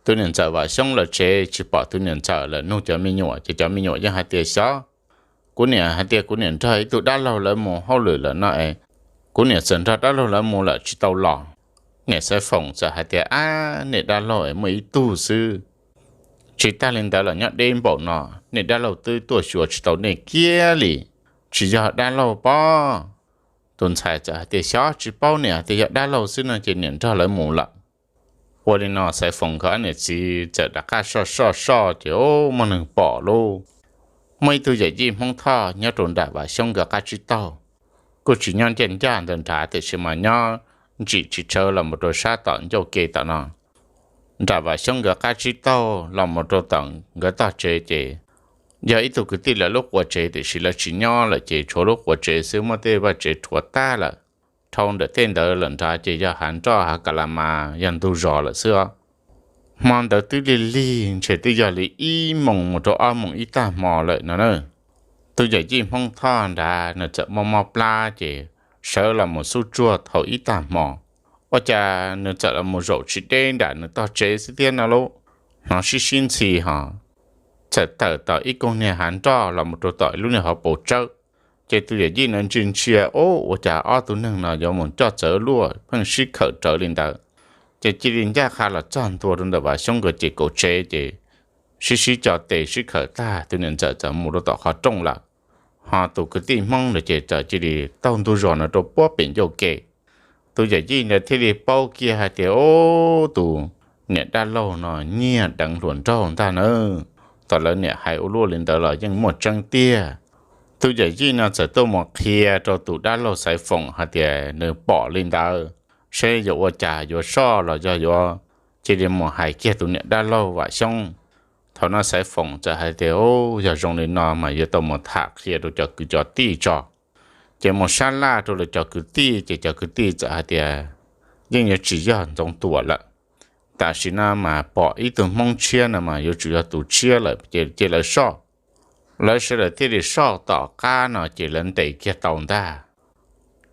tus niam ntxawm Vam Xyoob lawv tsev tsis pom tus niam ntxawm lawm nug cov me nyuam, ces cov me nyuam yeej hais tias xyov, kuv niam hais tias kuv niam nrog ib tug dab laug lawv mus hauj lwm lawm no es, kuv niam txawm nrog dab laug lawv mus lawm tsis tau los. Niam Xaiv Foom txawm hais tias, ab, niam dab laug es muaj ib tug xwb. Tsis tag li ntawd los nyob deb npaum no, niam dab laug twb tuaj xyuas tsis tau nej kiag li, tsis yog dab laug pob. Tus ntxhais txawm hais tias xyov, tsis paub, niam hais tias yog dab laug xwb no ces niam nrog lawv mus lawm. Ua li no Xaiv Foom nkawd ob niam txiv txawm rov qab soj soj soj ces muaj neeg pom lauj. Muaj ib tug yawm yij Hmoob Thoj nyob rau nram Vam Xyoob nkawd qab tsib taug, kuj tsis nyob ncaj ncaj ntawd nrad tiam sis mas nyob ntsim tsis tshawv los mus rau sab tom ncauj ke tom no. Nram Vam Xyoob nkawd qab tsib taug los mus rau tom nkawd tog tsev ces yog ib tug kwv tij lawv lub quav tsev tiam sis lawv tsis nyob lawm ces tshuav lub quav tsev xwb, muaj tej vaj tsev rhuav tag lawm. Dhau ntawm tej ntawd lawm nrad ces yog hav nroj hav ka la mas yog ntug zos lawm xwb os. Hmo ntawd twb lig lig ntshe twb yog li ib moos mus rau ob moos ib tag hmo lawm no na. Tus yawm yij Hmoob Thoj nrad nws txawm mob mob plab ces sawv los mus xub tsuag thaum ib tag hmo, ua cas nws txawm los mus zaum tsis deb nram nws tog tsev xwb thiab no lauj. Hnov sib sib ntxhi ho txawm tawm tom ib koog niag hav nroj los mus rau tom ib lub niag hauv paus tsawb. Ces tus yawm yij no ntsia ntsia, o, ua cas ob tug neeg no yuav mus coj txawv luaj pheej sib khawm rawv li ntawd. Ces cia li ncaj qha los txog ntua rau ntawm Vam Xyoob nkawd ces kaum tsev ces sib sib co tes sib khawm tag tus niam ntxawm txawm mus rau tom qhov rooj lawm. Ho tus kwv tij Hmoob ntawd ces txawm cia li taug ntug zos no rau puag pem ncauj ke. Tus yawm yij ntawd thiaj li paub kiag hais tias, o, tus niam dab laug no nyiag deev hluas nraug ntag na. Thaum lawv niam hais ua luaj li ntawd los yeej muaj tseeb tiag. Tus yawm yij no txawm tuaj mus qhia rau tus dab laug Xaiv Foom hais tias nws pom li ntawd, seb yuav ua cas, yuav soj los yog yuav cia li mus hais kiag tus niam dab laug Vam Xyoob. Thaum no Xaiv Foom txawm hais tias, o, yog zoo li no mas yuav tau mus tham qhia rau cov kwv cov tij tso. Ces mus sab laj rau lawv cov kwv tij ces cov kwv tij txawm hais tias yeej yuav tsis yog Ntxoov Tuam lawm. Tam sim no mas pom ib tug Hmoob tshiab no mas yuav tsum yog tus tshiab lawm ces cia lawv soj. Lawv sawv daws thiaj li soj tom qab no ces lawv ntes kiag tau ntag.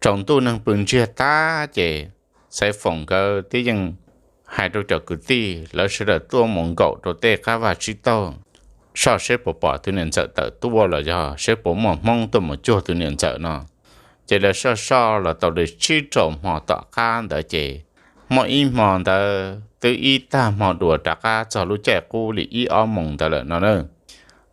Tsaus ntuj neeg pw ntsiag tag ces Xaiv Foom nkawd thiaj yeej hais rau cov kwv tij, lawv sawv daws tuaj mus nkaum rau tej qab vaj tsib taug, soj seb puas pom tus niam ntxawm tawm tuaj los yog seb puas muaj Hmoob tuaj mus cuag tus niam ntxawm no. Ces lawv soj soj los tau li tsib rau hmo tom qab ntawd ces muaj ib hmo ntawd twb ib tag hmo dua rov qab txog lub caij qub li ib ob moos ntawd lawm no na.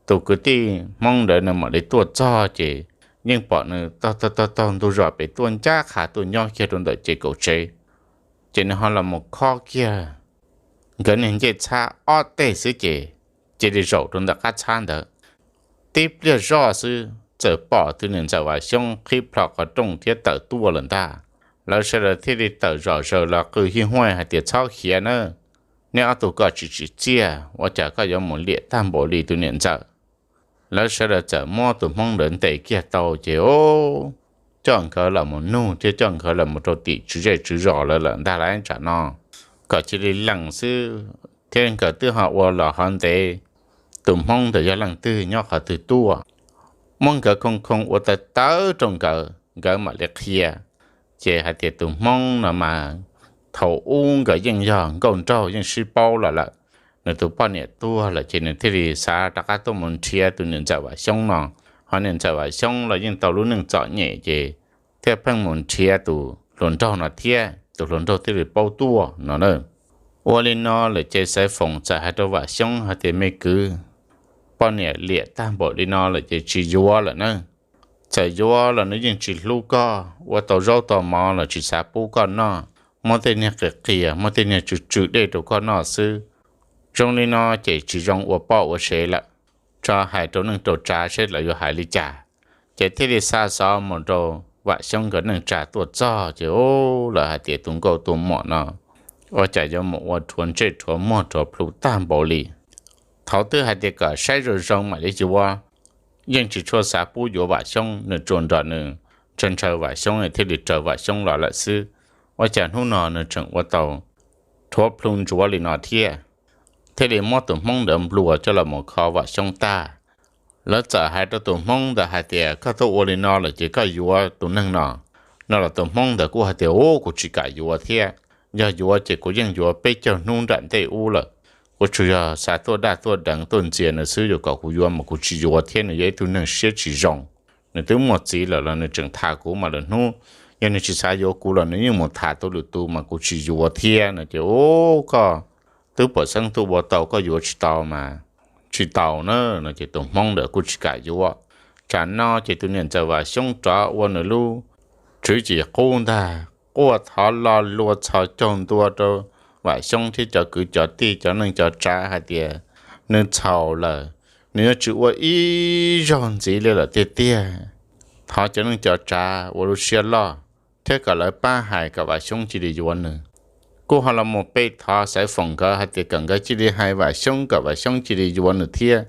Tus kwv tij Hmoob ntawd nws mam li tuaj txog ces yeej pom nws taug taug taug ntug zos pem tuaj ncaj qha tuaj nyob kiag rau ntawm ces kaum tsev. Ces nws ho los mus khob kiag nkawd niag ncej txhab ob teg xwb ces cia li zaum rau ntawm qab txhab ntawd. Tib pliag zoj xwb txawm pom tus niam ntxawm Vam Xyoob qhib plho qhov rooj thiab tawm tuaj lawm ntag. Lawv sawv daws thiaj li tawm zom zaws los qw hij huaj hais tias, txhob khiav nawb, neb ob tug koj tsis tsim txiaj, ua cas koj yuav mus liam tag npaum li tus niam ntxawm. Lawv sawv daws txawm muab tus Hmoob ntawd ntes kiag tau ces, o, coj nkawd los mus nug thiab coj nkawd los mus rau tim tswv zej tswv zos lawv lawm ntag lauj. Tsam no kom cia li lees xwb thiab nkawd twb ho ua los ho ntev, tus Hmoob ntawd yog leej twg nyob qhov twg tuaj, muab nkawd khoo khoo ua tawv tawv rau nkawd, nkawd mam li qhia. Ces hais tias tus Hmoob no mas thaum ub nkawd yeej yog nkauj nraug yeej sib paub los lawm, nws tus poj niam tuag lawm ces nws thiaj li xav rov qab tuaj mus nrhiav tus niam ntxawm Vam Xyoob no. Ho niam ntxawm Vam Xyoob los yeej tau lub neej txom nyem ces thiaj pheej mus nrhiav tus hluas nraug no thiab tus hluas nraug thiaj li paub tuaj no na. Ua li no lawm ces Xaiv Foom txawm hais rau Vam Xyoob hais tias, me kwv, poj niam liam tag npaum li no lawm ces tsis yuav lawm na. Txawm yuav los nws yeej tsis hlub koj, ua tau zaub tau mov los tsis xav pub koj noj, muab tej niag qias qias, muab tej niag tsw tsw dej rau koj noj xwb. Zoo li no ces tsis zoo ua poj ua sev lawm, tso hais rau neej rau tsav seb lawv yuav hais li cas. Ces thiaj li xa xov mus rau Vam Xyoob nkawd neej tsa tuaj txog ces, u, lawv hais tias tus nkauj tus muam no ua cas yuav mus ua rhuav ntsej rhuav muag rhuav plhu tag npaum li. Thaud twb hais tias kom saib zoo zoo mam li yuav, yeej tsis tshua xav pub yuav Vam Xyoob, nws tsuas nrog nws ntshaw ntshaw Vam Xyoob thiaj li raws Vam Xyoob los lawm xwb. Ua cas hnub no nws tseem ua tau rhuav plhu ntsuav li no thiab? Thiaj li muab tus Hmoob ntawd nplua coj los mus kho Vam Xyoob tag. Lawv txawm hais rau tus Hmoob ntawd hais tias, koj tuaj ua li no lawm ces koj yuav tus neeg no. No los tus Hmoob ntawd kuj hais tias, u, kuv tsis kam yuav thiab. Yog yuav ces kuv yeej yuav peb caug hnub nram ntej ub lawm. Kuv tsuas yog xav tuaj daj tuaj deev tuaj ntxias nws xwb, yuav kom kuv yuav mas kuv tsis yuav thiab, nws yog ib tug neeg siab tsis zoo. Nws twb muaj txiv lawm los nws tseem tham kuv mas lwm hnub yog nws tsis xav yuav kuv los nws yeej mus tham tus lwm tus mas kuv tsis yuav thiab no ces, u, koj twb pom xeeb tuaj ua tau, koj yuav tsis tau mas tsis tau na no ces tus Hmoob ntawd kuj tsis kam yuav. Tsam no ces tus niam ntxawm Vam Xyoob rov ua nws lub tswv yim qub ntag, quaj thov lo lua txhos caug ntua rau Vam Xyoob thiab cov kwv cov tij cov neej cov tsav hais tias nws txhaum lawm, nws yuav tsis ua ib zaug ntxiv li lawm tiag tiag. Thov cov neej cov tsav ua lub siab loj thiab kom lawv pab hais kom Vam Xyoob cia li yuav nws. Kuj ho los mus pe thov Xaiv Foom nkawd hais tias kom nkawd cia li hais Vam Xyoob kom Vam Xyoob cia li yuav nws thiab.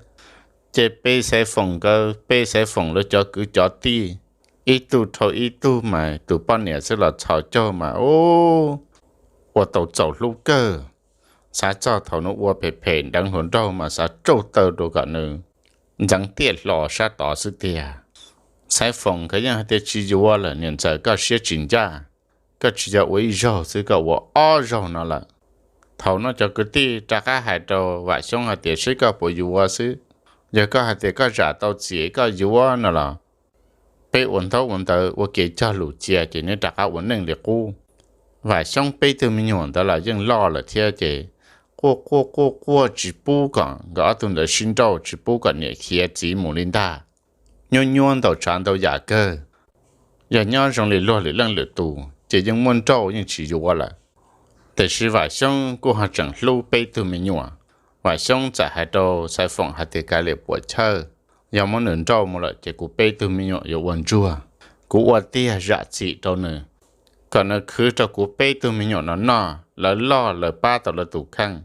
Ces pe Xaiv Foom nkawd, pe Xaiv Foom lawv cov kwv cov tij, ib tug dhau ib tug mas tus poj niam xwb los txhos caug mas, u, ua tau txaus hlub kawg. Xav txog thaum nws ua phem phem nteev hluas nraug mas xav tsauj taw rau kom nws ntxeev tiaj hlo sab tod xwb tiag. Xaiv Foom nkawd yeej hais tias tsis yuav lawm, niam ntxawm koj siab tsis ncaj, koj tsis yog ua ib zaug xwb, koj ua ob zaug no lawm. Thaum no cov kwv tij rov qab hais rau Vam Xyoob hais tias seb koj puas yuav xwb, yog koj hais tias koj zam tau txim koj yuav no los peb ua ntaub ua ntawv ua kev cog lus cia ces neb rov qab ua neej li qub. Vam Xyoob peb tug me nyuam ntawd los yeej loj lawm thiab ces quaj quaj quaj quaj tsis pub kom nkawd ob tug ntawd sib nrauj, tsis pub kom niam khiav txiv mus li ntag. Nyuaj nyuaj ntau tsav ntau yam kawg. Yog nyob zoo li luag lwm leej lwm tus ces yeej muaj nrauj yeej tsis yuav lawm. Tiam sis Vam Xyoob kuj ho tseem hlub peb tug me nyuam. Vam Xyoob txawm hais rau Xaiv Foom hais tias kav liam puam chawj, yog muab nws nrauj mus lawm ces kuv peb tug me nyuam yuav ua ntsuag. Kuv ua tiag zam txim rau nws, kom nws khwv rau kuv peb tug me nyuam no noj, lawv loj lawv pab tau lawv tus kheej,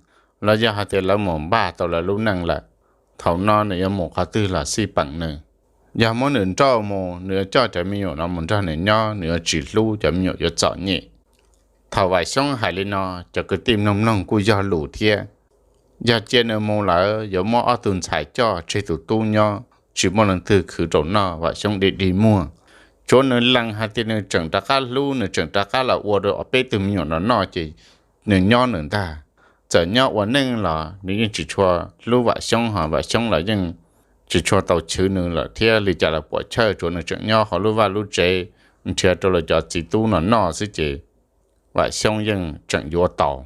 los yog hais tias lawv mus npaj tau lawv lub neej lawm, thaum no nws yuav mus qhov twg los xij peem nws. Yog muab nws nrauj mus, nws yuav coj cov me nyuam no mus nrog nws nyob, nws yuav tsis hlub, cov me nyuam yuav txom nyem. Thaum Vam Xyoob hais li no, cov kwv tij mloog mloog kuj yog lus thiab. Yog cia nws mus lawm yuav muab ob tug ntxhais coj tseg tus tub nyob, tsis muaj leej twg khwv rau noj, Vam Xyoob dig dig muag. Tsuav nws lees hais tias nws tseem rov qab hlub, nws tseem rov qab los ua rau peb tug me nyuam no noj ces nws nyob nws ntag. Txawm nyob ua neej los nws yeej tsis tshua hlub Vam Xyoob, ho Vam Xyoob los yeej tsis tshua tau chwv nws lawm thiab. Li cas los puam chawj, tsuav nws tseem nyob hauv lub vaj lub tsev nrhiav rau lawv cov txiv tub no noj xwb ces Vam Xyoob yeej tseem yuav tau.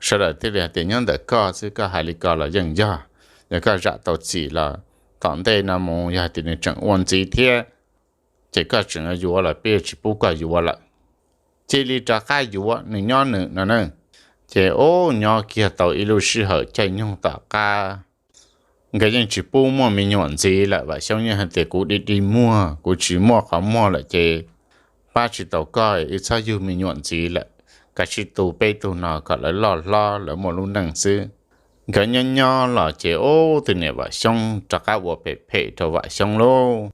Sawv daws thiaj li hais tias nyob ntawm koj xwb, koj hais li ko los yeej yog. Yog koj zam tau txim los tom ntej no mus yog hais tias nws tseem ua ntxiv thiab ces koj tseem yuav los peb tsis pub koj yuav lawm. Cia li rov qab yuav, nws nyob nws no na. Ces ub, nyob kiag tau ib lub sij hawm caij nyoog tom qab, nkawd yeej tsis pub muaj me nyuam ntxiv lawm. Vam Xyoob yeej hais tias kuv dig dig muag, kuv tsis muaj qhov muag lawm ces pab tsis tau koj, wb txhob yug me nyuam ntxiv lawm, kav tsij tu peb tug no kom lawv loj hlob lawv muaj lub neej xwb. Nkawd nyob nyob los ces ub, tus niam Vam Xyoob rov qab ua phem phem rau Vam Xyoob lauj.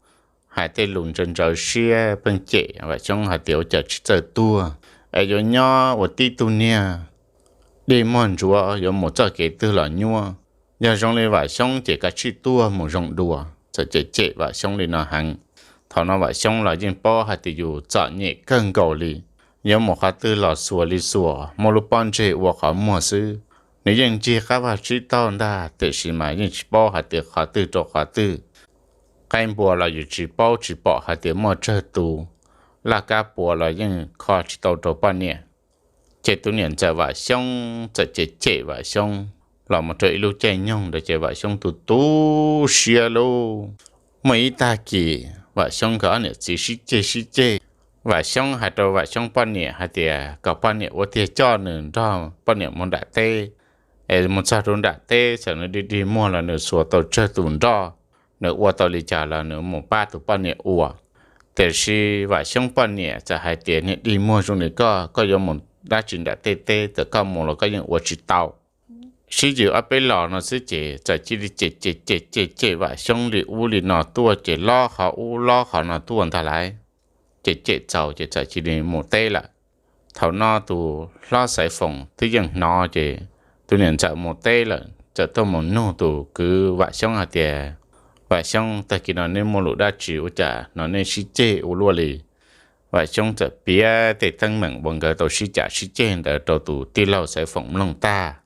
Hais tej lus ntsawv ntsawv siab pheej cem Vam Xyoob hais tias ua cas tsis txawj tuag es yuav nyob ua tib tug niag dig muag ntsuav, yuav mus txoj kev twg los nyuaj. Yog zoo li Vam Xyoob ces kav tsij tuag mus zoo dua. Txawm cem cem Vam Xyoob li no heev. Thaum no Vam Xyoob los yeej paub hais tias yus txom nyem kawg nkaus li, yuav mus qhov twg los xuas li xuas, muaj lub pob ntseg ua qhov muag xwb. Nws yeej ncig qab vaj tsib taug ntag, tiam sis mas yeej tsis paub hais tias qhov twg rau qhov twg. Qaib npua los yus tsis paub tsis pom hais tias muaj tsawg tus, laj kab puas los yeej kho tsis tau rau poj niam. Ces tus niam ntxawm Vam Xyoob txawm cem cem Vam Xyoob los mus rau ib lub caij nyoog ntawd ces Vam Xyoob tu tu siab lauj. Muaj ib tag kis Vam Xyoob nkawd ob niam txiv sib ceg sib ceg. Vam Xyoob hais rau Vam Xyoob poj niam hais tias kom poj niam ua tiag coj nws nrog poj niam mus nram teb, es mus txog rau nram teb txawm nws dig dig muag los nws xuas tau tsawg tus nroj, nws ua tau li cas los nws mus pab tus poj niam ua. Tiam sis Vam Xyoob poj niam txawm hais tias niag dig muag zoo li koj, koj yuav mus dab tsi nram tej teb, txawm koj mus los koj yeej ua tsis tau. Sib yws ob peb los no xwb ces txawm cia li cem cem cem cem cem Vam Xyoob li ub li no tuaj ces lob qhov ub lob qhov no tuaj ntag lauj. Cem cem txaus ces txawm cia li mus teb lawm. Thaum no tus hlob Xaiv Foom twb yeej hnov ces tus niam ntxawm mus teb lawm txawm tuaj mus nug tus kwv Vam Xyoob hais tias, Vam Xyoob, tag kis no neb muaj lus dab tsi ua cas no nej sib ceg ua luaj li? Vam Xyoob txawm piav tej teeb meem uas nkawd tau sib cav sib ceg ntawd rau tus tij laug Xaiv Foom mloog tag.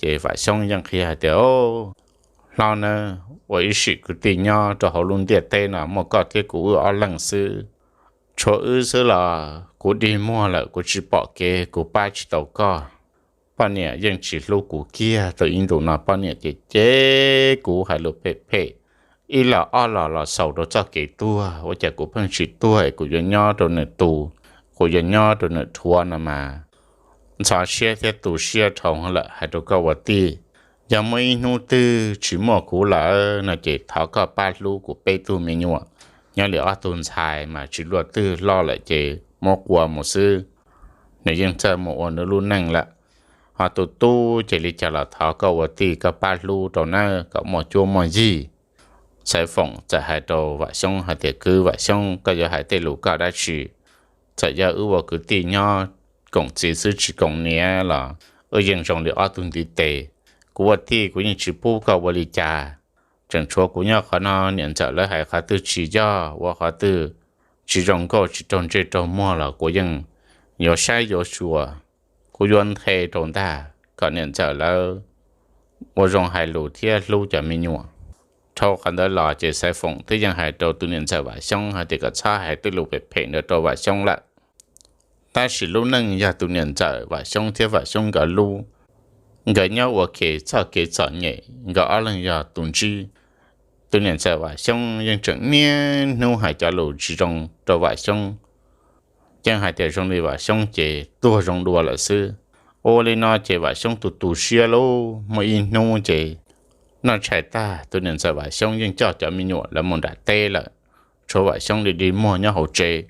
Ces Vam Xyoob yeej qhia hais tias, Hlob nawb, ua ib sim kwv tij nyob rau hauv lub ntiaj teb no muaj koj thiab kuv wb ob leeg xwb. Tshuav wb xwb los kuv dig muag lawm, kuv tsis pom kev, kuv pab tsis tau koj. Poj niam yeej tsis hlub kuv kiag, tau ib ntus no poj niam cem cem kuv, hais lus phem phem, ib los ob los los xaus rau txoj kev tuag, ua cas kuv pheej tsis tuag es kuv yuav nyob rau nws tus, kuv yuav nyob rau nws rhuav no mas ntxhov siab thiab tu siab dhau lawm. Hais rau koj ua tij, yog muaj ib hnub twg tsis muaj kuv lawm no ces thov koj pab hlub kuv peb tug me nyuam. Nyob li ob tug ntxhais mas tsis luaj twg, loj lawm ces muab qua mus xwb, nws yeej txawj mus ua nws lub neej lawm. Ho tus tub ces li cas los thov koj ua tij koj pab hlub rau nawb, kom muaj cuab muaj yig. Xaiv Foom txawm hais rau Vam Xyoob hais tias, Kwv Vam Xyoob, koj yuav hais tej lus koj dab tsi? Txawm yog wb ua kwv tij nyob koom txiv xwb tsis koom niam los wb yeej zoo li ob tug ntiv tes. Kuv ua tij kuv yeej tsis pub koj ua li cas. Tseem tshuav kuv nyob qhov no, niam ntxawm lawv hais qhov twg tsis yog, ua qhov twg tsis zoo nkauj, tsis raug ntsej raug muag los kuv yeej yuav saib yuav xyuas, kuv yuav nthe rau ntag kom niam ntxawm lawv ua zoo hais lus thiab hlub cov me nyuam. Dhau qhov ntawd los ces Xaiv Foom twb yeej hais rau tus niam ntxawm Vam Xyoob hais tias kom txhob hais tej lus phem phem ntawd rau Vam Xyoob lawm. Tab sis lub neej yog tus niam ntxawm Vam Xyoob thiab Vam Xyoob nkawd lub, nkawd nyob ua ke txoj kev txom nyem, nkawd ob leeg yog tus ntsib. Tus niam ntxawm Vam Xyoob yeej tseem niaj hnub hais cov lus tsis zoo rau Vam Xyoob, yeej hais tias zoo li Vam Xyoob ces tuag zoo dua lawm xwb. Ua li no ces Vam Xyoob tu tu siab lauj, muaj ib hnub ces noj tshais tag tus niam ntxawm Vam Xyoob yeej coj cov me nyuam lawv mus nram teb lawm, tshuav Vam Xyoob li dig muag nyob hauv tsev.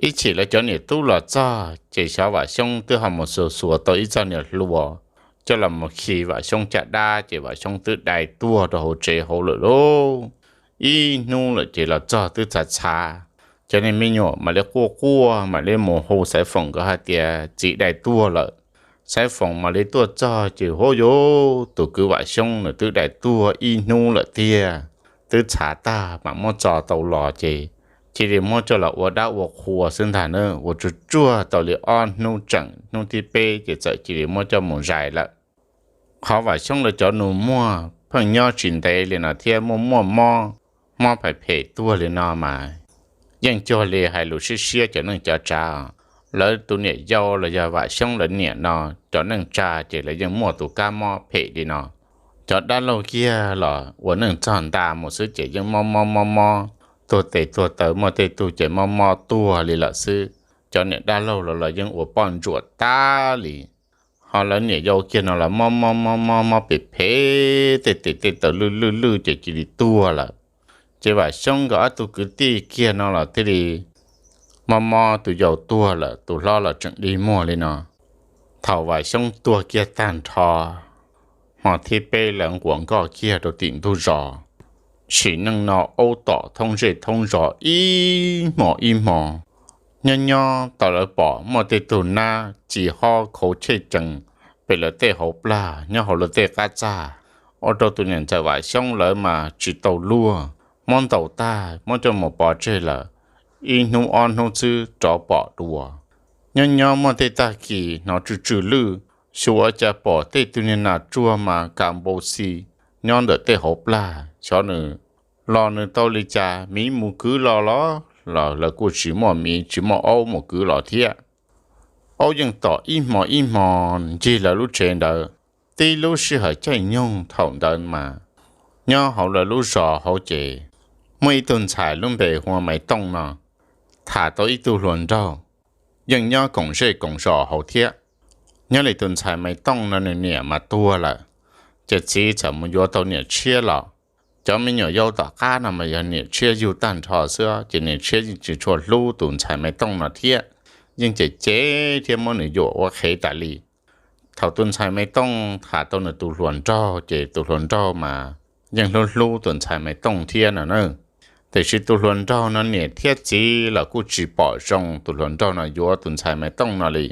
Ib chim lawv cov niam tub los txog ces xyov Vam Xyoob twb ho mus xuas xuas tau ib txoj niag hlua coj los mus khi Vam Xyoob caj dab ces Vam Xyoob twb dai tuag rau hauv tsev hauv lawm lauj. Ib hnub lawm ces los txog twb txhav txhav, cov niag me nyuam mam li quaj quaj mam li mus hu Xaiv Foom nkawd hais tias txiv dai tuag lawm. Xaiv Foom mam li tuaj txog ces hov yuv, tus kwv Vam Xyoob nws twb dai tuag ib hnub lawm tiag. Twb txhav tag mam muab txo tau los ces cia li muab coj los ua dab ua qhua xwb ntag na, ua tsuag tsuag tau li ob hnub tseem hnub thib peb ces txawm cia li muab coj mus zais lawm. Qhov Vam Xyoob lawv cov nus muag pheej nyob tsis ntev li no thiab muaj muaj mob, mob phem phem tuag li no mas yeej cuag li hais lus siab siab cov neej cov tsav. Lawv tus niam yau los yog Vam Xyoob lawv niam no, cov neej tsa ces lawv yeej muaj tus kab mob phem li no. Cov dab laug kiag los ua neej txog nta mus xwb ces yeej mob mob mob mob, tuag tes tuag taw, muaj tej tug ces mob mob tuag li lawm xwb. Cov niam dab laug los los yeej ua poj ntsuam tas li. Ho lawv niam yau kiag no los mob mob mob mob mob phem phem, tej tes tej taw lwj lwj lwj ces cia li tuag lawm. Ces Vam Xyoob nkawd ob tug kwv tij kiag no los thiaj li mob mob, tus yau tuag lawm, tus hlob los tseem dig muag li no. Thaum Vam Xyoob tuag kiag tag nrho, hmo thib peb lawv nquas nkoj kiag rau tim ntug zos. Sim neej no aub tom thoob zej thoob zos ib hmo ib hmo. Nyob nyob tau lawv pom muaj tej tug nab ci hob khauv chej cees pem lawv tej hauv plag nyob hauv lawv tej qab txaj, ua rau tus niam ntxawm Vam Xyoob lawv mas tsis tau luag, muab ntaus tag muab coj mus pov tseg lawm. Ib hnub ob hnub xwb rov pom dua. Nyob nyob muaj tej tag kis hnov tsw tsw lwj, xyuas ua cas pom tej tug niag nas tsuag mas ka npau xi nyob ntawm tej hauv plag. Xyov nws los nws tau li cas, miv mus kwv los los los lawv kuj tsis muaj miv tsis muaj aub mus kwv los thiab. Aub yeej tom ib hmo ib hmo ncig lawv lub tsev ntawd. Tib lub sij hawm caij nyoog thaum ntawd mas nyob hauv lawv lub zos hauv ces muaj ib tug ntxhais lub npe hu ua Maiv Tooj no tham tau ib tug hluas nraug, yeej nyob koom zej koom zos hauv thiab. Nyob li tus ntxhais Maiv Tooj no nws niam mas tuag lawm, ces txiv txawm mus yuav tau niam tshiab los. Cov me nyuam yaus tom qab no mas yog niam tshiab yug tag nrho xwb, ces niam tshiab yeej tsis tshua hlub tus ntxhais Maiv Tooj no thiab, yeej cem cem thiab muab nws yuam ua qhev tas li. Thaum tus ntxhais Maiv Tooj tham tau nws tus hluas nraug ces tus hluas nraug mas yeej hlub hlub tus ntxhais Maiv Tooj thiab no na. Tiam sis tus hluas nraug no niam thiab txiv los kuj tsis pom zoo tus hluas nraug no yuav tus ntxhais Maiv Tooj no li,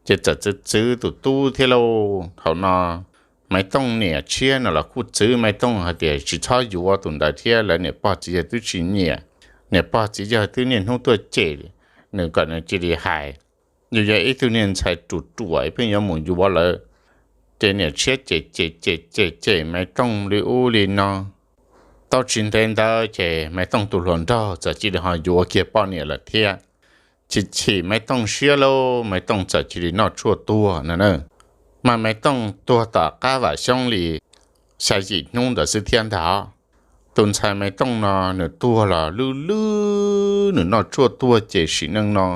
ces txawm txwv txwv tus tub thiab lauj. Thaum no Maiv Tooj niam tshiab no los kuj txwv Maiv Tooj hais tias tsis txhob yuav tus ntawd thiab, lawv niam pog txiv yawg twb tsis nyiam, niam pog txiv yawg twb niaj hnub tuaj cem nws kom nws cia li hais. Yus yog ib tug niag ntxhais ruam ruam pheej yuav mus yuav lawv, ces niam tshiab cem cem cem cem cem Maiv Tooj li ub li no. Tau tsis ntev ntawd ces Maiv Tooj tus hluas nraug txawm cia li ho yuav kiag poj niam lawm thiab. Chim chim Maiv Tooj siab lauj, Maiv Tooj txawm cia li noj tshuaj tuag no na. Mas Maiv Tooj tuag tom qab Vam Xyoob li xya yim hnub ntawd xwb thiab ntag. Tus ntxhais Maiv Tooj no nws tuag los lwj lwj, nws noj tshuaj tuag ces sim neej no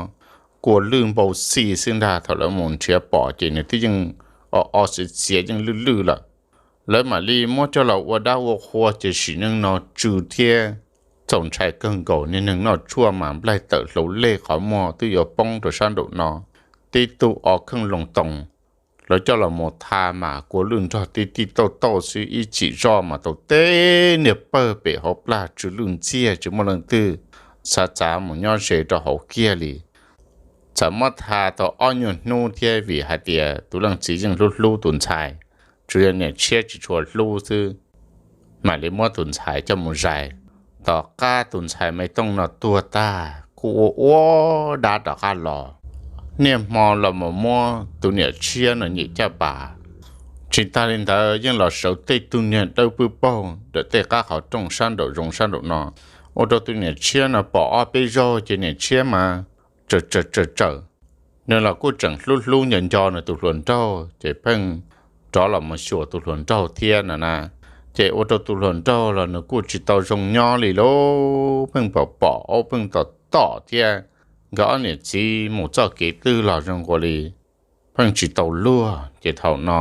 kua lwj npau xi xwb ntag. Thaum lawv mus nrhiav pom ces nws twb yeej o o xiav xiav yeej lwj lwj lawm. Lawv mam li muab coj los ua dab ua qhua ces sim neej no tsw thiab txaus ntshai kawg nkaus, niag neeg noj tshuaj mas nplaig tawm hlau lej qhov muag twb yuav poob rau sab nraum no, tib tug o kheej loo toos. Lawv coj los mus tha mas kua lwj nrog tib tij tauj tauj xwb, ib chim zoj mas tau teb niag pawg pem hauv plag tsw lwj ntxiag tsis muaj leej twg xav txav mus nyob ze rau hauv kiag li. Txawm muab tha tau ob nyuag hnub thiab vim hais tias tus leej txiv yeej hlub hlub tus ntxhais, tsuas yog niam tshiab tsis tshua hlub xwb, mam li muab tus ntxhais coj mus zais. Tom qab tus ntxhais Maiv Tooj no tuag tag kuj ua ua dab rov qab los, niaj hmo los mus muab tus niam tshiab no nyem caj pas. Tsis tas li ntawd yeej los sawv tej tug niag dawb pwb paug ntawm tej qab qhov rooj sab nraum zoov sab nraum no, ua rau tus niam tshiab no pom ob peb zaug ces niam tshiab mas tsawm tsawm tsawm tsawm. Nws los kuj tseem hlub hlub nco nco nws tus hluas nraug ces pheej rov los mus xyuas tus hluas nraug thiab no na. Ces ua rau tus hluas nraug los nws kuj tsis tau zoo nyob li lauj, pheej pom pom aub pheej tom tom thiab. Nkawd ob niam txiv mus txoj kev twg los zoo nkaus li pheej tsis tau luag. Ces thaum no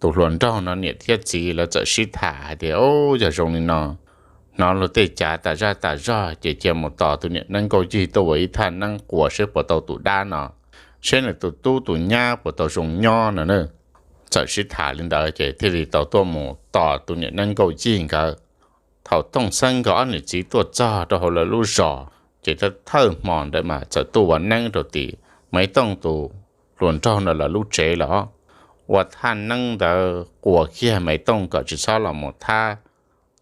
tus hluas nraug no niam thiab txiv lawv txawm sib tham hais tias, Au, yog zoo li no, hnov luag tej cav tas zaj tas zog ces cia mus tos tus niam neeb Nkauj Yig tuaj ua ib thaj neeb quas seb puas tau tus dab no, seb nws tus tub tus nyab puas tau zoo nyob no na. Txawm sib tham li ntawd ces thiaj li tau tuaj mus tos tus niam neeb Nkauj Yig nkawd. Thaum Tooj Xeeb nkawd ob niam txiv tuaj txog rau hauv lawv lub zos ces thawj hmo ntawd mas txawm tuaj ua neeb rau tim Maiv Tooj tus hluas nraug no lawv lub tsev los ua thaj neeb ntawd quas kiag Maiv Tooj kom tsis txhob los mus thab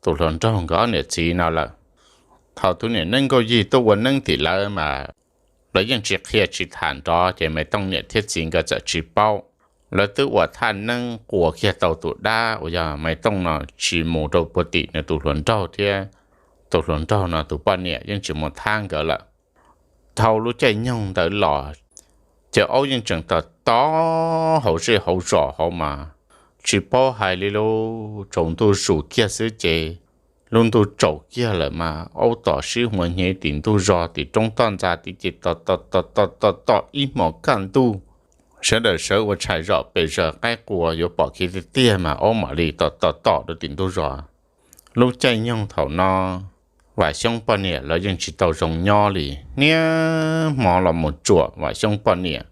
tus hluas nraug nkawd ob niam txiv no lawm. Thaum tus niam neeb Nkauj Yig tuaj ua neeb tim lawv mas lawv yeej tsis qhia tsis tham nrov ces Maiv Tooj niam thiab txiv nkawd txawm tsis paub. Lawv twb ua thaj neeb quas kiag tau tus dab uas yog Maiv Tooj no tsis mus rau puag tim nws tus hluas nraug thiab tus hluas nraug no tus poj niam yeej tsis mus thab nkawd lawm. Dhau lub caij nyoog ntawd los ces aub yeej tseem tom tom hauv zej hauv zos hauv mas tsis paub hais li lauj. Tsaus ntuj zus kiag xwb ces lub ntuj tsaus kiag lawm mas aub tom sib huas hnyev tim ntug zos tim roob toj ntxa tid ces tom tom tom tom tom tom ib hmos kaj ntug. Sawv daws sawv ua tshais zom pes zaws qaib qua yuav pom kev tiag tiag mas aub mam li tom tom tom rau tim ntug zos. Lub caij nyoog thaum no Vam Xyoob poj niam lawv yeej tsis tau zoo nyob li, niaj hmo los mus tsuam Vam Xyoob poj niam.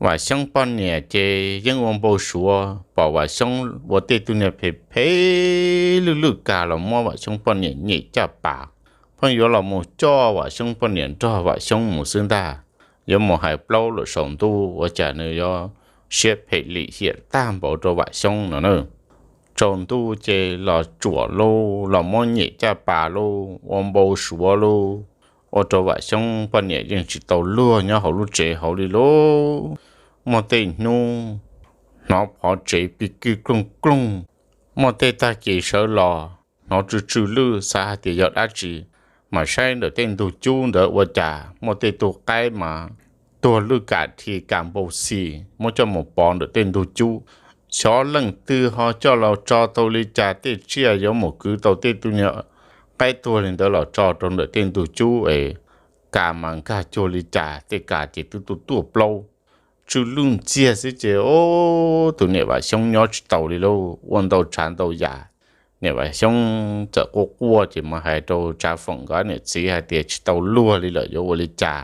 Vam Xyoob poj niam ces yeej ua npau suav pom Vam Xyoob ua tej tug niag phem phem lwj lwj kas los muab Vam Xyoob poj niam nyem caj pas. Pheej yuav los mus coj Vam Xyoob poj niam nrog Vam Xyoob mus xwb ntag. Yuav mus hais plaub los saum ntuj ua cas nws yuav siab phem lim hiam tag npaum rau Vam Xyoob no na. Tsaus ntuj ces los tsuam lauj, los muab nyem caj pas lauj, ua npau suav lauj, ua rau Vam Xyoob poj niam yeej tsis tau luag nyob hauv lub tsev hauv li lauj. Muaj tej hnub hnov phov tsev pig kwj klooj klooj, muaj tej tag kis sawv los hnov tsw tsw lwj xav hais tias yog dab tsi, mas saib ntawm tej ntug cub ntawd ua cas muaj tej tug qaib mas tuag lwj kam dhi kam npau xis muab coj mus pov ntawm tej ntug cub. Xyov leej twg ho coj los tso tau li cas tej tsiaj yuav mus kwv tau tej tug niag qaib tuag li ntawd los tso rau ntawm tej ntug cub es kas mas nkag cuag li cas tej kas ces twb tuaj tuaj plaub tsw lwj ntxiag xwb ces tus niam Vam Xyoob nyob tsis tau li lauj, ua ntau tshav ntau yam. Niam Vam Xyoob txawm quaj quaj ces mus hais rau Tsav Foom nkawd niam txiv hais tias tsis tau luag li lawm yuav ua li cas.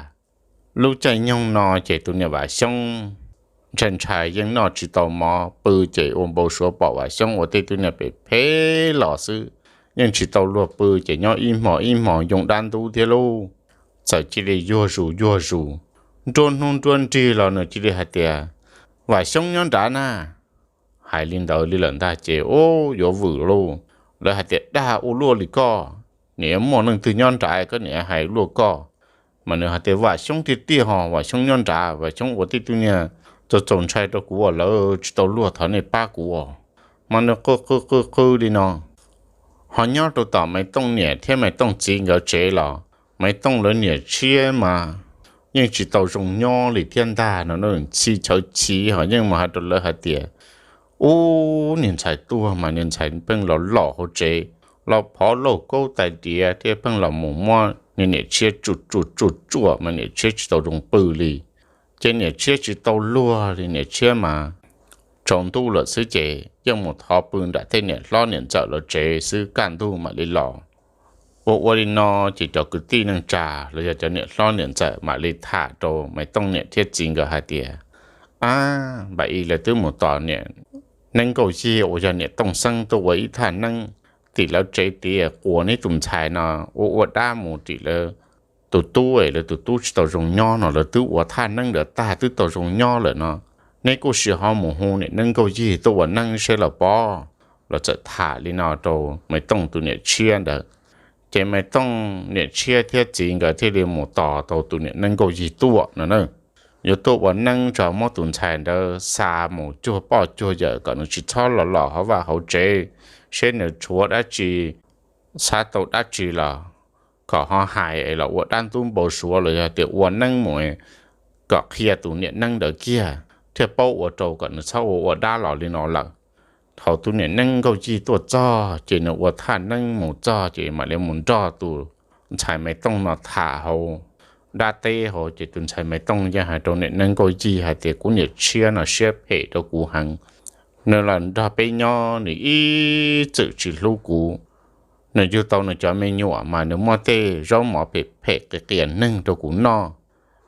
Lub caij nyoog no ces tus niam Vam Xyoob ntshai ntshai yeej noj tsis tau mov pw ces ua npau suav pom Vam Xyoob ua tej tug niag phem phem los xwb, yeej tsis tau luag pw ces nyob ib hmos ib hmos yoo dab ntub thiab lauj. Txawm cia li yuag zus yuag zus, nruab hnub nruab nrig los nws cia li hais tias, Vam Xyoob nyob nrad na. Hais li ntawd li lawm ntag ces ub yuav vwm lauj. Lawv hais tias, Dag ua luaj li koj, nim yuav muaj leej twg nyob nrad koj nim hais luaj koj. Mas nws hais tias, Vam Xyoob tiag tiag ho, Vam Xyoob nyob nrad, Vam Xyoob ua tej tug niag txaus txaus ntshai rau kuv as, lawv tsis tau luag, thov nej pab kuv as. Mas nws qw qw qw qw li no. Ho nyob rau tom Maiv Tooj niam thiab Maiv Tooj txiv nkawd tsev los Maiv Tooj lawv niam tshiab mas yeej tsis tau zoo nyob li thiab ntag no, ntxhi chawv chiv ho yeej mus hais rau lawv hais tias, Ub, niag ntxhais tuag mas niag ntxhais pheej los lom hauv tsev, los phov lauj kaub tais diav thiab pheej los mus muab niag niam tshiab tsuam tsuam tsuam tsuam mas niam tshiab tsis tau zoo pw li. Ces niam tshiab tsis tau luag li, niam tshiab mas tsaus ntuj lawm xwb ces yeej mus thov pw nram tej niam hlob niam ntxawm lawv tsev xwb, kaj ntug mam li los. Ua ua li no ces cov kwv tij neej tsa los yog cov niam hlob niam ntxawm mam li tham rau Maiv Tooj niam thiab txiv nkawd hais tias, Ab, npaim i lawv twb mus tos niam neeb Nkauj Yig uas yog niam Tooj Xeeb tuaj ua ib thaj neeb tim lawv tsev tid, quas neb tus ntxhais no ua ua dab mus tim lawv tus tub es lawv tus tub tsis tau zoo nyob no, lawv twb ua thaj neeb ntawd tag twb tau zoo nyob lawm no, neb kuj sim ho mus hu niam neeb Nkauj Yig tuaj ua neeb seb los pob. Los txawm tham li no rau Maiv Tooj tus niam tshiab ntawd. Ces Maiv Tooj niam tshiab thiab txiv nkawd thiaj li mus tos tau tus niam neeb Nkauj Yig tuaj no na. Yuav tuaj ua neeb tso muab tus ntxhais ntawd xa mus cuag poj cuag yawm kom nws tsis txhob los los hauv vaj hauv tsev, seb nws tshuav dab tsi, xav tau dab tsi los kom ho hais es los ua dab ntub npau suav los yog tias ua neeb mus kom qhia tus niam neeb ntawd kiag thiaj paub ua rau kom nws txhob ua ua dab los li no lawm. Thaum tus niam neeb Nkauj Yig tuaj txog ces nws ua thaj neeb mus txog ces mam li mus nrog tus ntxhais Maiv Tooj no tham hauv dab teb hauv. Ces tus ntxhais Maiv Tooj yeej hais rau niam neeb Nkauj Yig hais tias, kuv niam tshiab no siab phem rau kuv heev. Nws los nrog peb nyob nws ib txwm tsis hlub kuv. Nws yug tau nws cov me nyuam mas nws muaj tej zaub mov phem phem qias qias neeg rau kuv noj,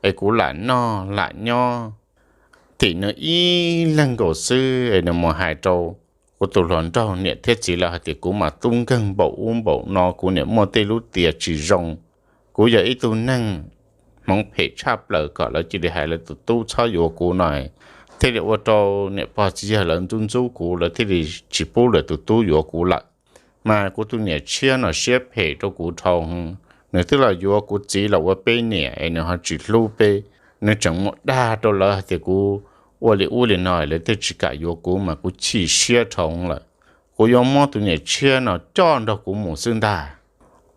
es kuv lam noj lam nyob tim nws ib leeg nkaus xwb es nws mus hais rau kuv tus hluas nraug niam thiab txiv lawv hais tias kuv mas tub nkeeg npaum ub npaum no, kuv niam muaj tej lub tias tsis zoo. Kuv yog ib tug neeg hmoov phem tshaj plaws kom lawv cia li hais lawv tus tub txhob yuav kuv no, thiaj li ua rau niam pog txiv yawg lawv ntxub ntxub kuv, lawv thiaj li tsis pub lawv tus tub yuav kuv lawm. Mas kuv tus niam tshiab no siab phem rau kuv dhau, nws twb los yuav kuv txiv los ua peb niam es nws ho tsis hlub peb. Nws tseem mus dag rau lawv hais tias kuv ua li ub li no lawv thiaj tsis kam yuav kuv mas kuv chim siab dhau lawm. Kuv yuav muab tus niam tshiab no coj nrog kuv mus xwb ntag.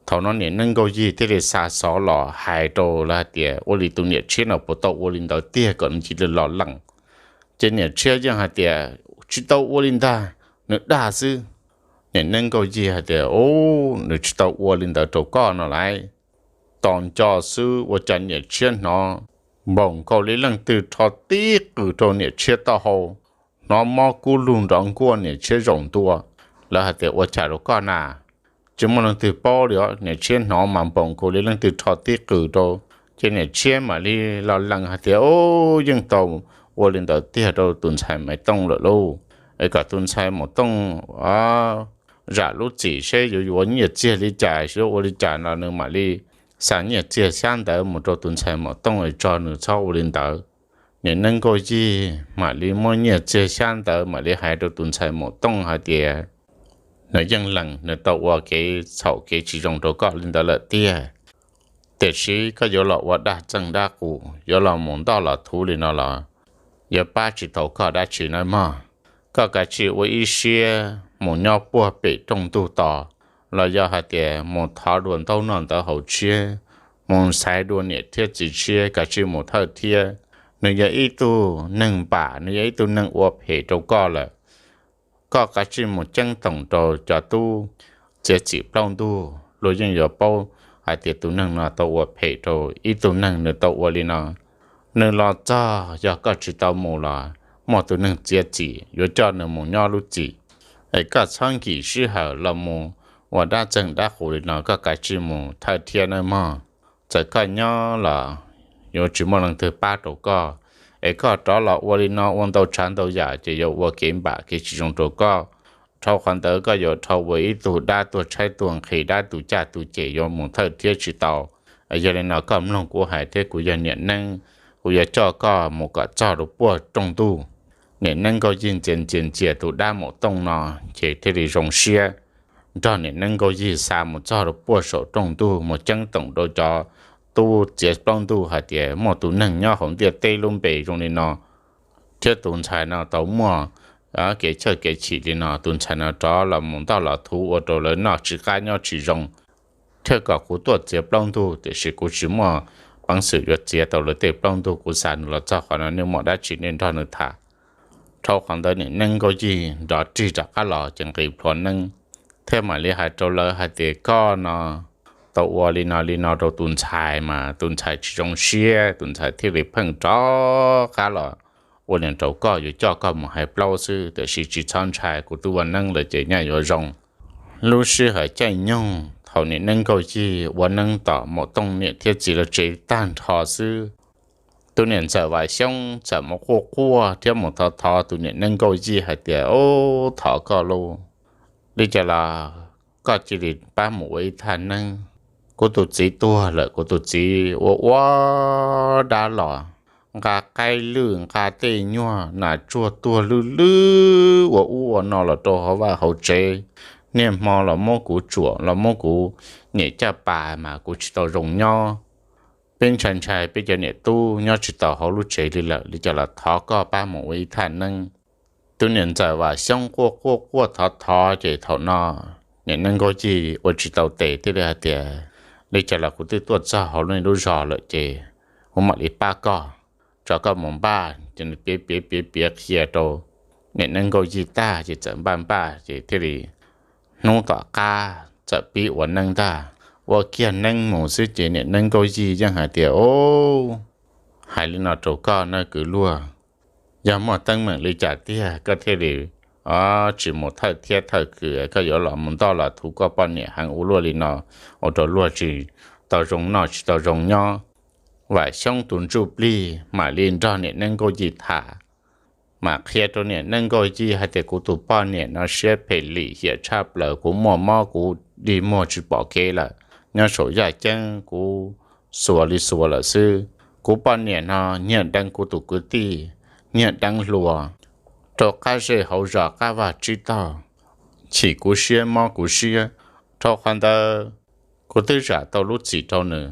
Thaum no niam neej Nkauj Yig thiaj li xa xov los hais rau lawv hais tias ua li tus niam tshiab no puas tau ua li ntawd tiag kom nws cia li los lees. Ces niam tshiab yeej hais tias tsis tau ua li ntag, nws dag xwb. Niam neej Nkauj Yig hais tias, u, nws tsis tau ua li ntawd rau koj no lauj. Tos nco xwb ua cas niam tshiab hnov npaum nkaus li leej twg rho tib qws rau niam tshiab taub hau, hnov mob kub lug nrov nkuaj niam tshiab zaum ntua. Lawv hais tias ua cas rau koj na? Tsis muaj leej twg paub li os, niam tshiab hnov mas npaum nkaus li leej twg rho tib qws rau. Ces niam tshiab mam li los lees hais tias, u, yeej tau ua li ntawd tiag rau tus ntxhais Maiv Tooj lawm lauj. Es kom tus ntxhais Maiv Tooj zam lub txim seb yuav yuav nyiaj txiag li cas, yuav ua li cas no nws mam li xa nyiaj txiag xyab ntawv mus rau tus ntxhais Maiv Tooj es tso nws txhob ua li ntawd. Niam neej Nkauj Yig mam li muab nyiaj txiag xyab ntawv mam li hais rau tus ntxhais Maiv Tooj hais tias nws yeej lees nws tau ua kev txhaum kev tsis zoo rau koj li ntawd lawm tiag. Tiam sis koj yuav los ua dab txeej dab qus, yuav los mus ntoj los thuv li no los yuav pab tsis tau koj dab tsi nawb mog. Koj kav tsij ua ib siab mus nyob puag pem rooj ntug tos, los yog hais tias mus thov dua ntaub noj ntawv haus tshiab, mus xaiv dua niam thiab txiv tshiab, kav tsij mus thawj thiab. Nws yog ib tug neeg npam, nws yog ib tug neeg ua phem rau koj lawm. Koj kav tsij mus ceeb toom rau cov tub txiav txim plaub ntug, luag yeej yuav paub hais tias tus neeg no tau ua phem rau ib tug neeg, nws tau ua li no. Nws los txog yog koj tsis tau mus los muaj tus neeg txiav txim yuav coj nws mus nyob lub txim. Es koj txhob nkim sij hawm los mus ua dab txeej dab qus li no, koj kav tsij mus thawj thiab nawb mog. Txawm koj nyob los yuav tsis muaj leej twg pab rau koj, es koj rov los ua li no ua ntau tshav ntau yam ces yuav ua kev npam kev tsis zoo rau koj. Dhau qhov ntawd koj yuav dhau ua ib tug dab tuag tshaib tuag nqhis, dab tus caj tus ces yuav mus thawj thiab tsis tau. Yog li no koj mloog kuv hais thiab, kuv yog niam neeb, kuv yuav coj koj mus kom txog rau puag rooj ntuj. Niam neeb Nkauj Yig ntxias ntxias ntxias tus dab Maum Tooj no ces thiaj li zoo siab nrog niam neeb Nkauj Yig xa mus txog rau puag saum rooj ntuj, mus ceeb toom rau cov tub txiav plaub ntug hais tias muaj tus neeg nyob hauv ntiaj teb lub npe zoo li no, thiab tus ntxhais no tau muaj kev chawj kev chim li no, tus ntxhais no rov los mus ntoj los thuv ua rau lawv noj tsis qab nyob tsis zoo, thiab kom kuv tuaj txiav plaub ntug, tiam sis kuv tsis muaj peev xwm yuav txiav tau lawv tej plaub ntug. Kuv xa nws los txog qhov no, nej muaj dab tsi nej nrog nws tham. Dhau qhov ntawd niam neeb Nkauj Yig nrov rig rov qab los ces nqis plhuav neeb, thiab mam li hais rau lawv hais tias koj no tau ua li no li no rau tus ntxhais mas tus ntxhais tsis zoo siab, tus ntxhais thiaj li pheej rov qab los ua li no rau koj, yuav coj koj mus hais plaub xwb, tiam sis tsis txhob ntshai, kuv twb ua neeb lawm ces nyaj yuav zoo. Lub sij hawm caij nyoog thaum niam neeb Nkauj Yig ua neeb tom Maum Tooj niam thiab txiv lawv tsev tag nrho xwb, tus niam ntxawm Vam Xyoob txawm mus quaj quaj thiab mus thov thov tus niam neeb Nkauj Yig hais tias, u, thov koj lauj, li cas los koj cia li pab mus ua ib thaj neeb, Kuv tus txiv tuag lawm, kuv tus txiv ua ua dab los nqa qaib lwj nqa tej nyuag nas tsuag tuag lwj lwj ua ub ua no los rau hauv vaj hauv tsev. Niaj hmo los muab kuv tsuam los muab kuv niam caj pas mas kuv tsis tau zoo nyob. Peb ntshai ntshai peb cov niam tub nyob tsis tau hauv lub tsev li lawm, li cas los thov koj pab mus ua ib thaj neeb. Tus niam ntxawm Vam Xyoob quaj quaj quaj thov thov ces thaum no niam neeb Nkauj Yig ua tsis tau tes thiaj li hais tias, li cas los kuv twb tuaj txog hauv lub zos lawm ces kuv mam li pab koj, tso koj mus npaj. Ces nws piav piav piav piav qhia rau niam neeb Nkauj Yig tag ces txawm npaj npaj ces thiaj li hnub tom qab txawm pib ua neeb ntag. Ua kiag neeb mus xwb ces niam neeb Nkauj Yig yeej hais tias, o, hais li no rau koj na kwv luag, yog muaj teeb meem li cas tiag koj thiaj li tsis mus thawj thiab thawj kws, koj yuav los mus ntoj los thuv koj poj niam heev ua luaj li no, ua rau luag tsis tau zoo noj tsis tau zoo nyob. Vam Xyoob tus ntsuj plig mam li nrog niam neeb Nkauj Yig tham, mas qhia rau niam neeb Nkauj Yig hais tias kuv tus poj niam no siab phem lim hiam tshaj plaws, kuv muaj mob kuv dig muag tsis pom kev lawm. Nyob saum yaj ceeb kuv xuas li xuas lawm xwb. Kuv poj niam no nyiag deev kuv tus kwv tij, nyiag deev hluas rau qab zej hauv zos qab vaj tsib taug, chim kuv siab mob kuv siab. Dhau qhov ntawd kuv twb zam tau lub txim rau nws,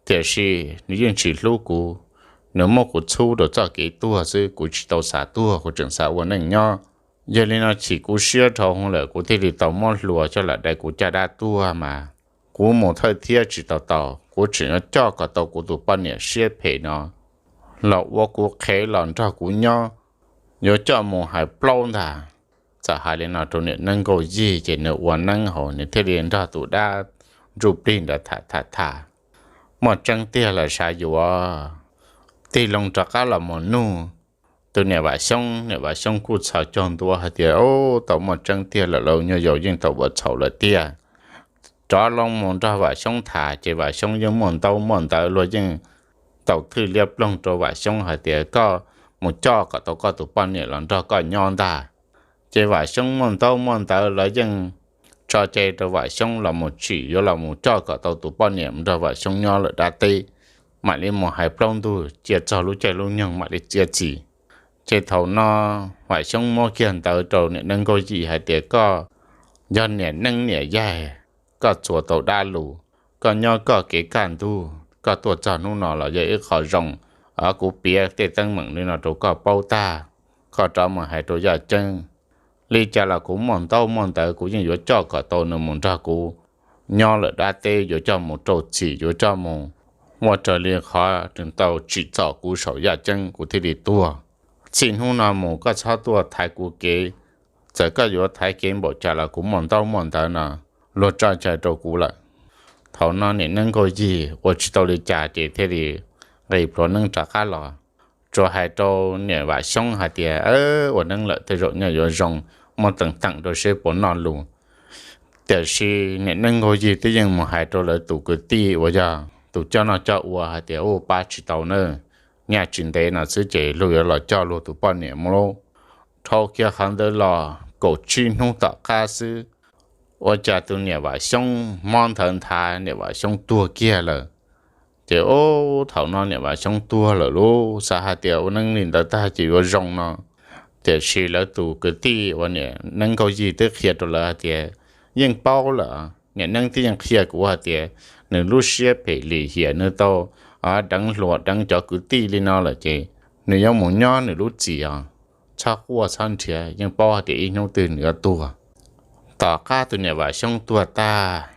tiam sis nws yeej tsis hlub kuv. Nws muab kuv txhub rau txoj kev tuag xwb, kuv tsis tau xav tuag, kuv tseem xav ua neej nyob. Yog li no chim kuv siab dhau hwv lawm kuv thiaj li tau muab hluas coj los dai kuv caj dab tuag mas kuv mus thawj thiab tsis tau tau. Kuv tseem yuav coj kom tau kuv tus poj niam siab phem no los ua kuv qhev los nrog kuv nyob, yuav coj mus hais plaub ntag. Txawm hais li no rau niam neeb Nkauj Yig ces nws ua neeb hauv nws thiaj li nrog tus dab ntsuj plig ntawd tham tham tham. Muaj tseeb tiag lawm sav yuav tig loo rov qab los mus nug tus niam Vam Xyoob. Niam Vam Xyoob kuj txhos caug ntua hais tias, o, tau muaj tseeb tiag lawm, lawv nyuag yaus yeej tau ua txhaum lawm tiag. Rov loo mus nrog Vam Xyoob tham ces Vam Xyoob yeej muaj ntaub muaj ntawv, luag yeej tau thwj liab ploog rau Vam Xyoob hais tias koj mus coj kom tau koj tus poj niam los nrog koj nyob ntag. Ces Vam Xyoob muaj ntaub muaj ntawv, lawv yeej tso cai rau Vam Xyoob los mus tsim yuav los mus coj kom tau tus poj niam mus nrog Vam Xyoob nyob lawm dab teb. Mam li mus hais plaub ntug cia txog lub caij lub nyoog mam li txiav txim. Ces thaum no Vam Xyoob muab kiag ntawv rau niam neeb Nkauj Yig hais tias koj yog niam neeb niam yaig, koj txuas tau dab lus, koj nyob koj kev kaj ntug, koj tuaj txog hnub no los yog ib qho zoo. Kuv piav tej teeb meem li no rau koj paub tag, koj rov mus hais rau yaj ceeb. Li cas los kuv muaj ntaub muaj ntawv, kuv yeej yuav coj kom tau nws mus nrog kuv nyob lawm dab teb, yuav coj mus rau txim, yuav coj mus ua raws li qhov nws tau tsim txom kuv saum yaj ceeb kuv thiaj li tuag. Txij hnub no mus koj txhob tuaj thaiv kuv kev, txawm koj yuav thaiv kev npaum cas los kuv muaj ntaub muaj ntawv no, luag tso cai rau kuv lawm. Thaum no niam neeb Nkauj Yig ua tsis tau li cas ces thiaj li nqis plhuav neeb rov qab los. Tsuas hais rau niam Vam Xyoob hais tias, ua neeb lawm tej zaum nyaj yuav zoo, muab teem teem rau seb puas noj lus. Tiam sis niam neeb Nkauj Yig twb yeej mus hais rau lawv tus kwv tij uas yog tus coj noj coj ua hais tias, u, pab tsis tau na, nyaj tsis ntev no xwb ces luag yuav los coj luag tus poj niam mus lauj. Dhau kiag qhov ntawd los kaum tsib hnub tom qab xwb, ua cas tus niam Vam Xyoob mob nthawv nthav, niam Vam Xyoob tuag kiag lawm. Ces ub, thaum no niam Vam Xyoob tuag lawm lauj, xav hais tias ua neeb li ntawd tag ces yuav zoo no. Tiam sis lawv tus kwv tij uas niam neeb Nkauj Yig twb qhia rau lawv hais tias, yeej paub lawm, niam neeb twb yeej qhia kuv hais tias nws lub siab phem lim hiam, nws tau deev hluas deev cov kwv tij li no lawm ces nws yuav mus nyob nws lub txim os. Txhob quaj txhob nrhiav, yeej paub hais tias ib hnub twg nws yuav tuag. Tom qab tus niam Vam Xyoob tuag tag,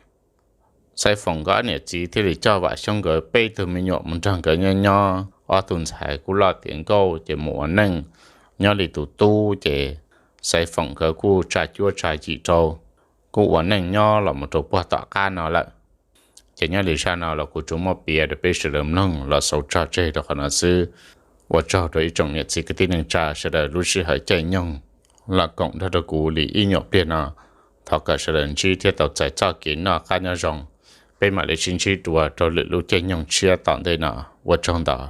Xaiv Foom nkawd ob niam txiv thiaj li coj Vam Xyoob nkawd peb tug me nyuam mus nrog nkawd nyob nyob. Ob tug ntxhais kuj loj tiav nkauj ces mus ua neej nyob li tus tub ces Xaiv Foom nkawd kuj tsa cuab tsa yim rau, kuj ua neej nyob los mus rau puag tom qab no lawm. Ces nyob li zaj no los kuv tsuas muab piav rau peb sawv daws mloog los xaus tso tseg rau qhov no xwb. Ua tsaug rau ib tsoom niam txiv kwv tij neej tsa sawv daws lub sij hawm caij nyoog los koom nrog rau kuv li ib nyuam pliag no. Thov kom sawv daws ntsib thiab tau txais txoj kev noj qab nyob zoo. Peb mam li sib ntsib dua rau lwm lub caij nyoog tshiab tom ntej no. Ua tsaug ntau.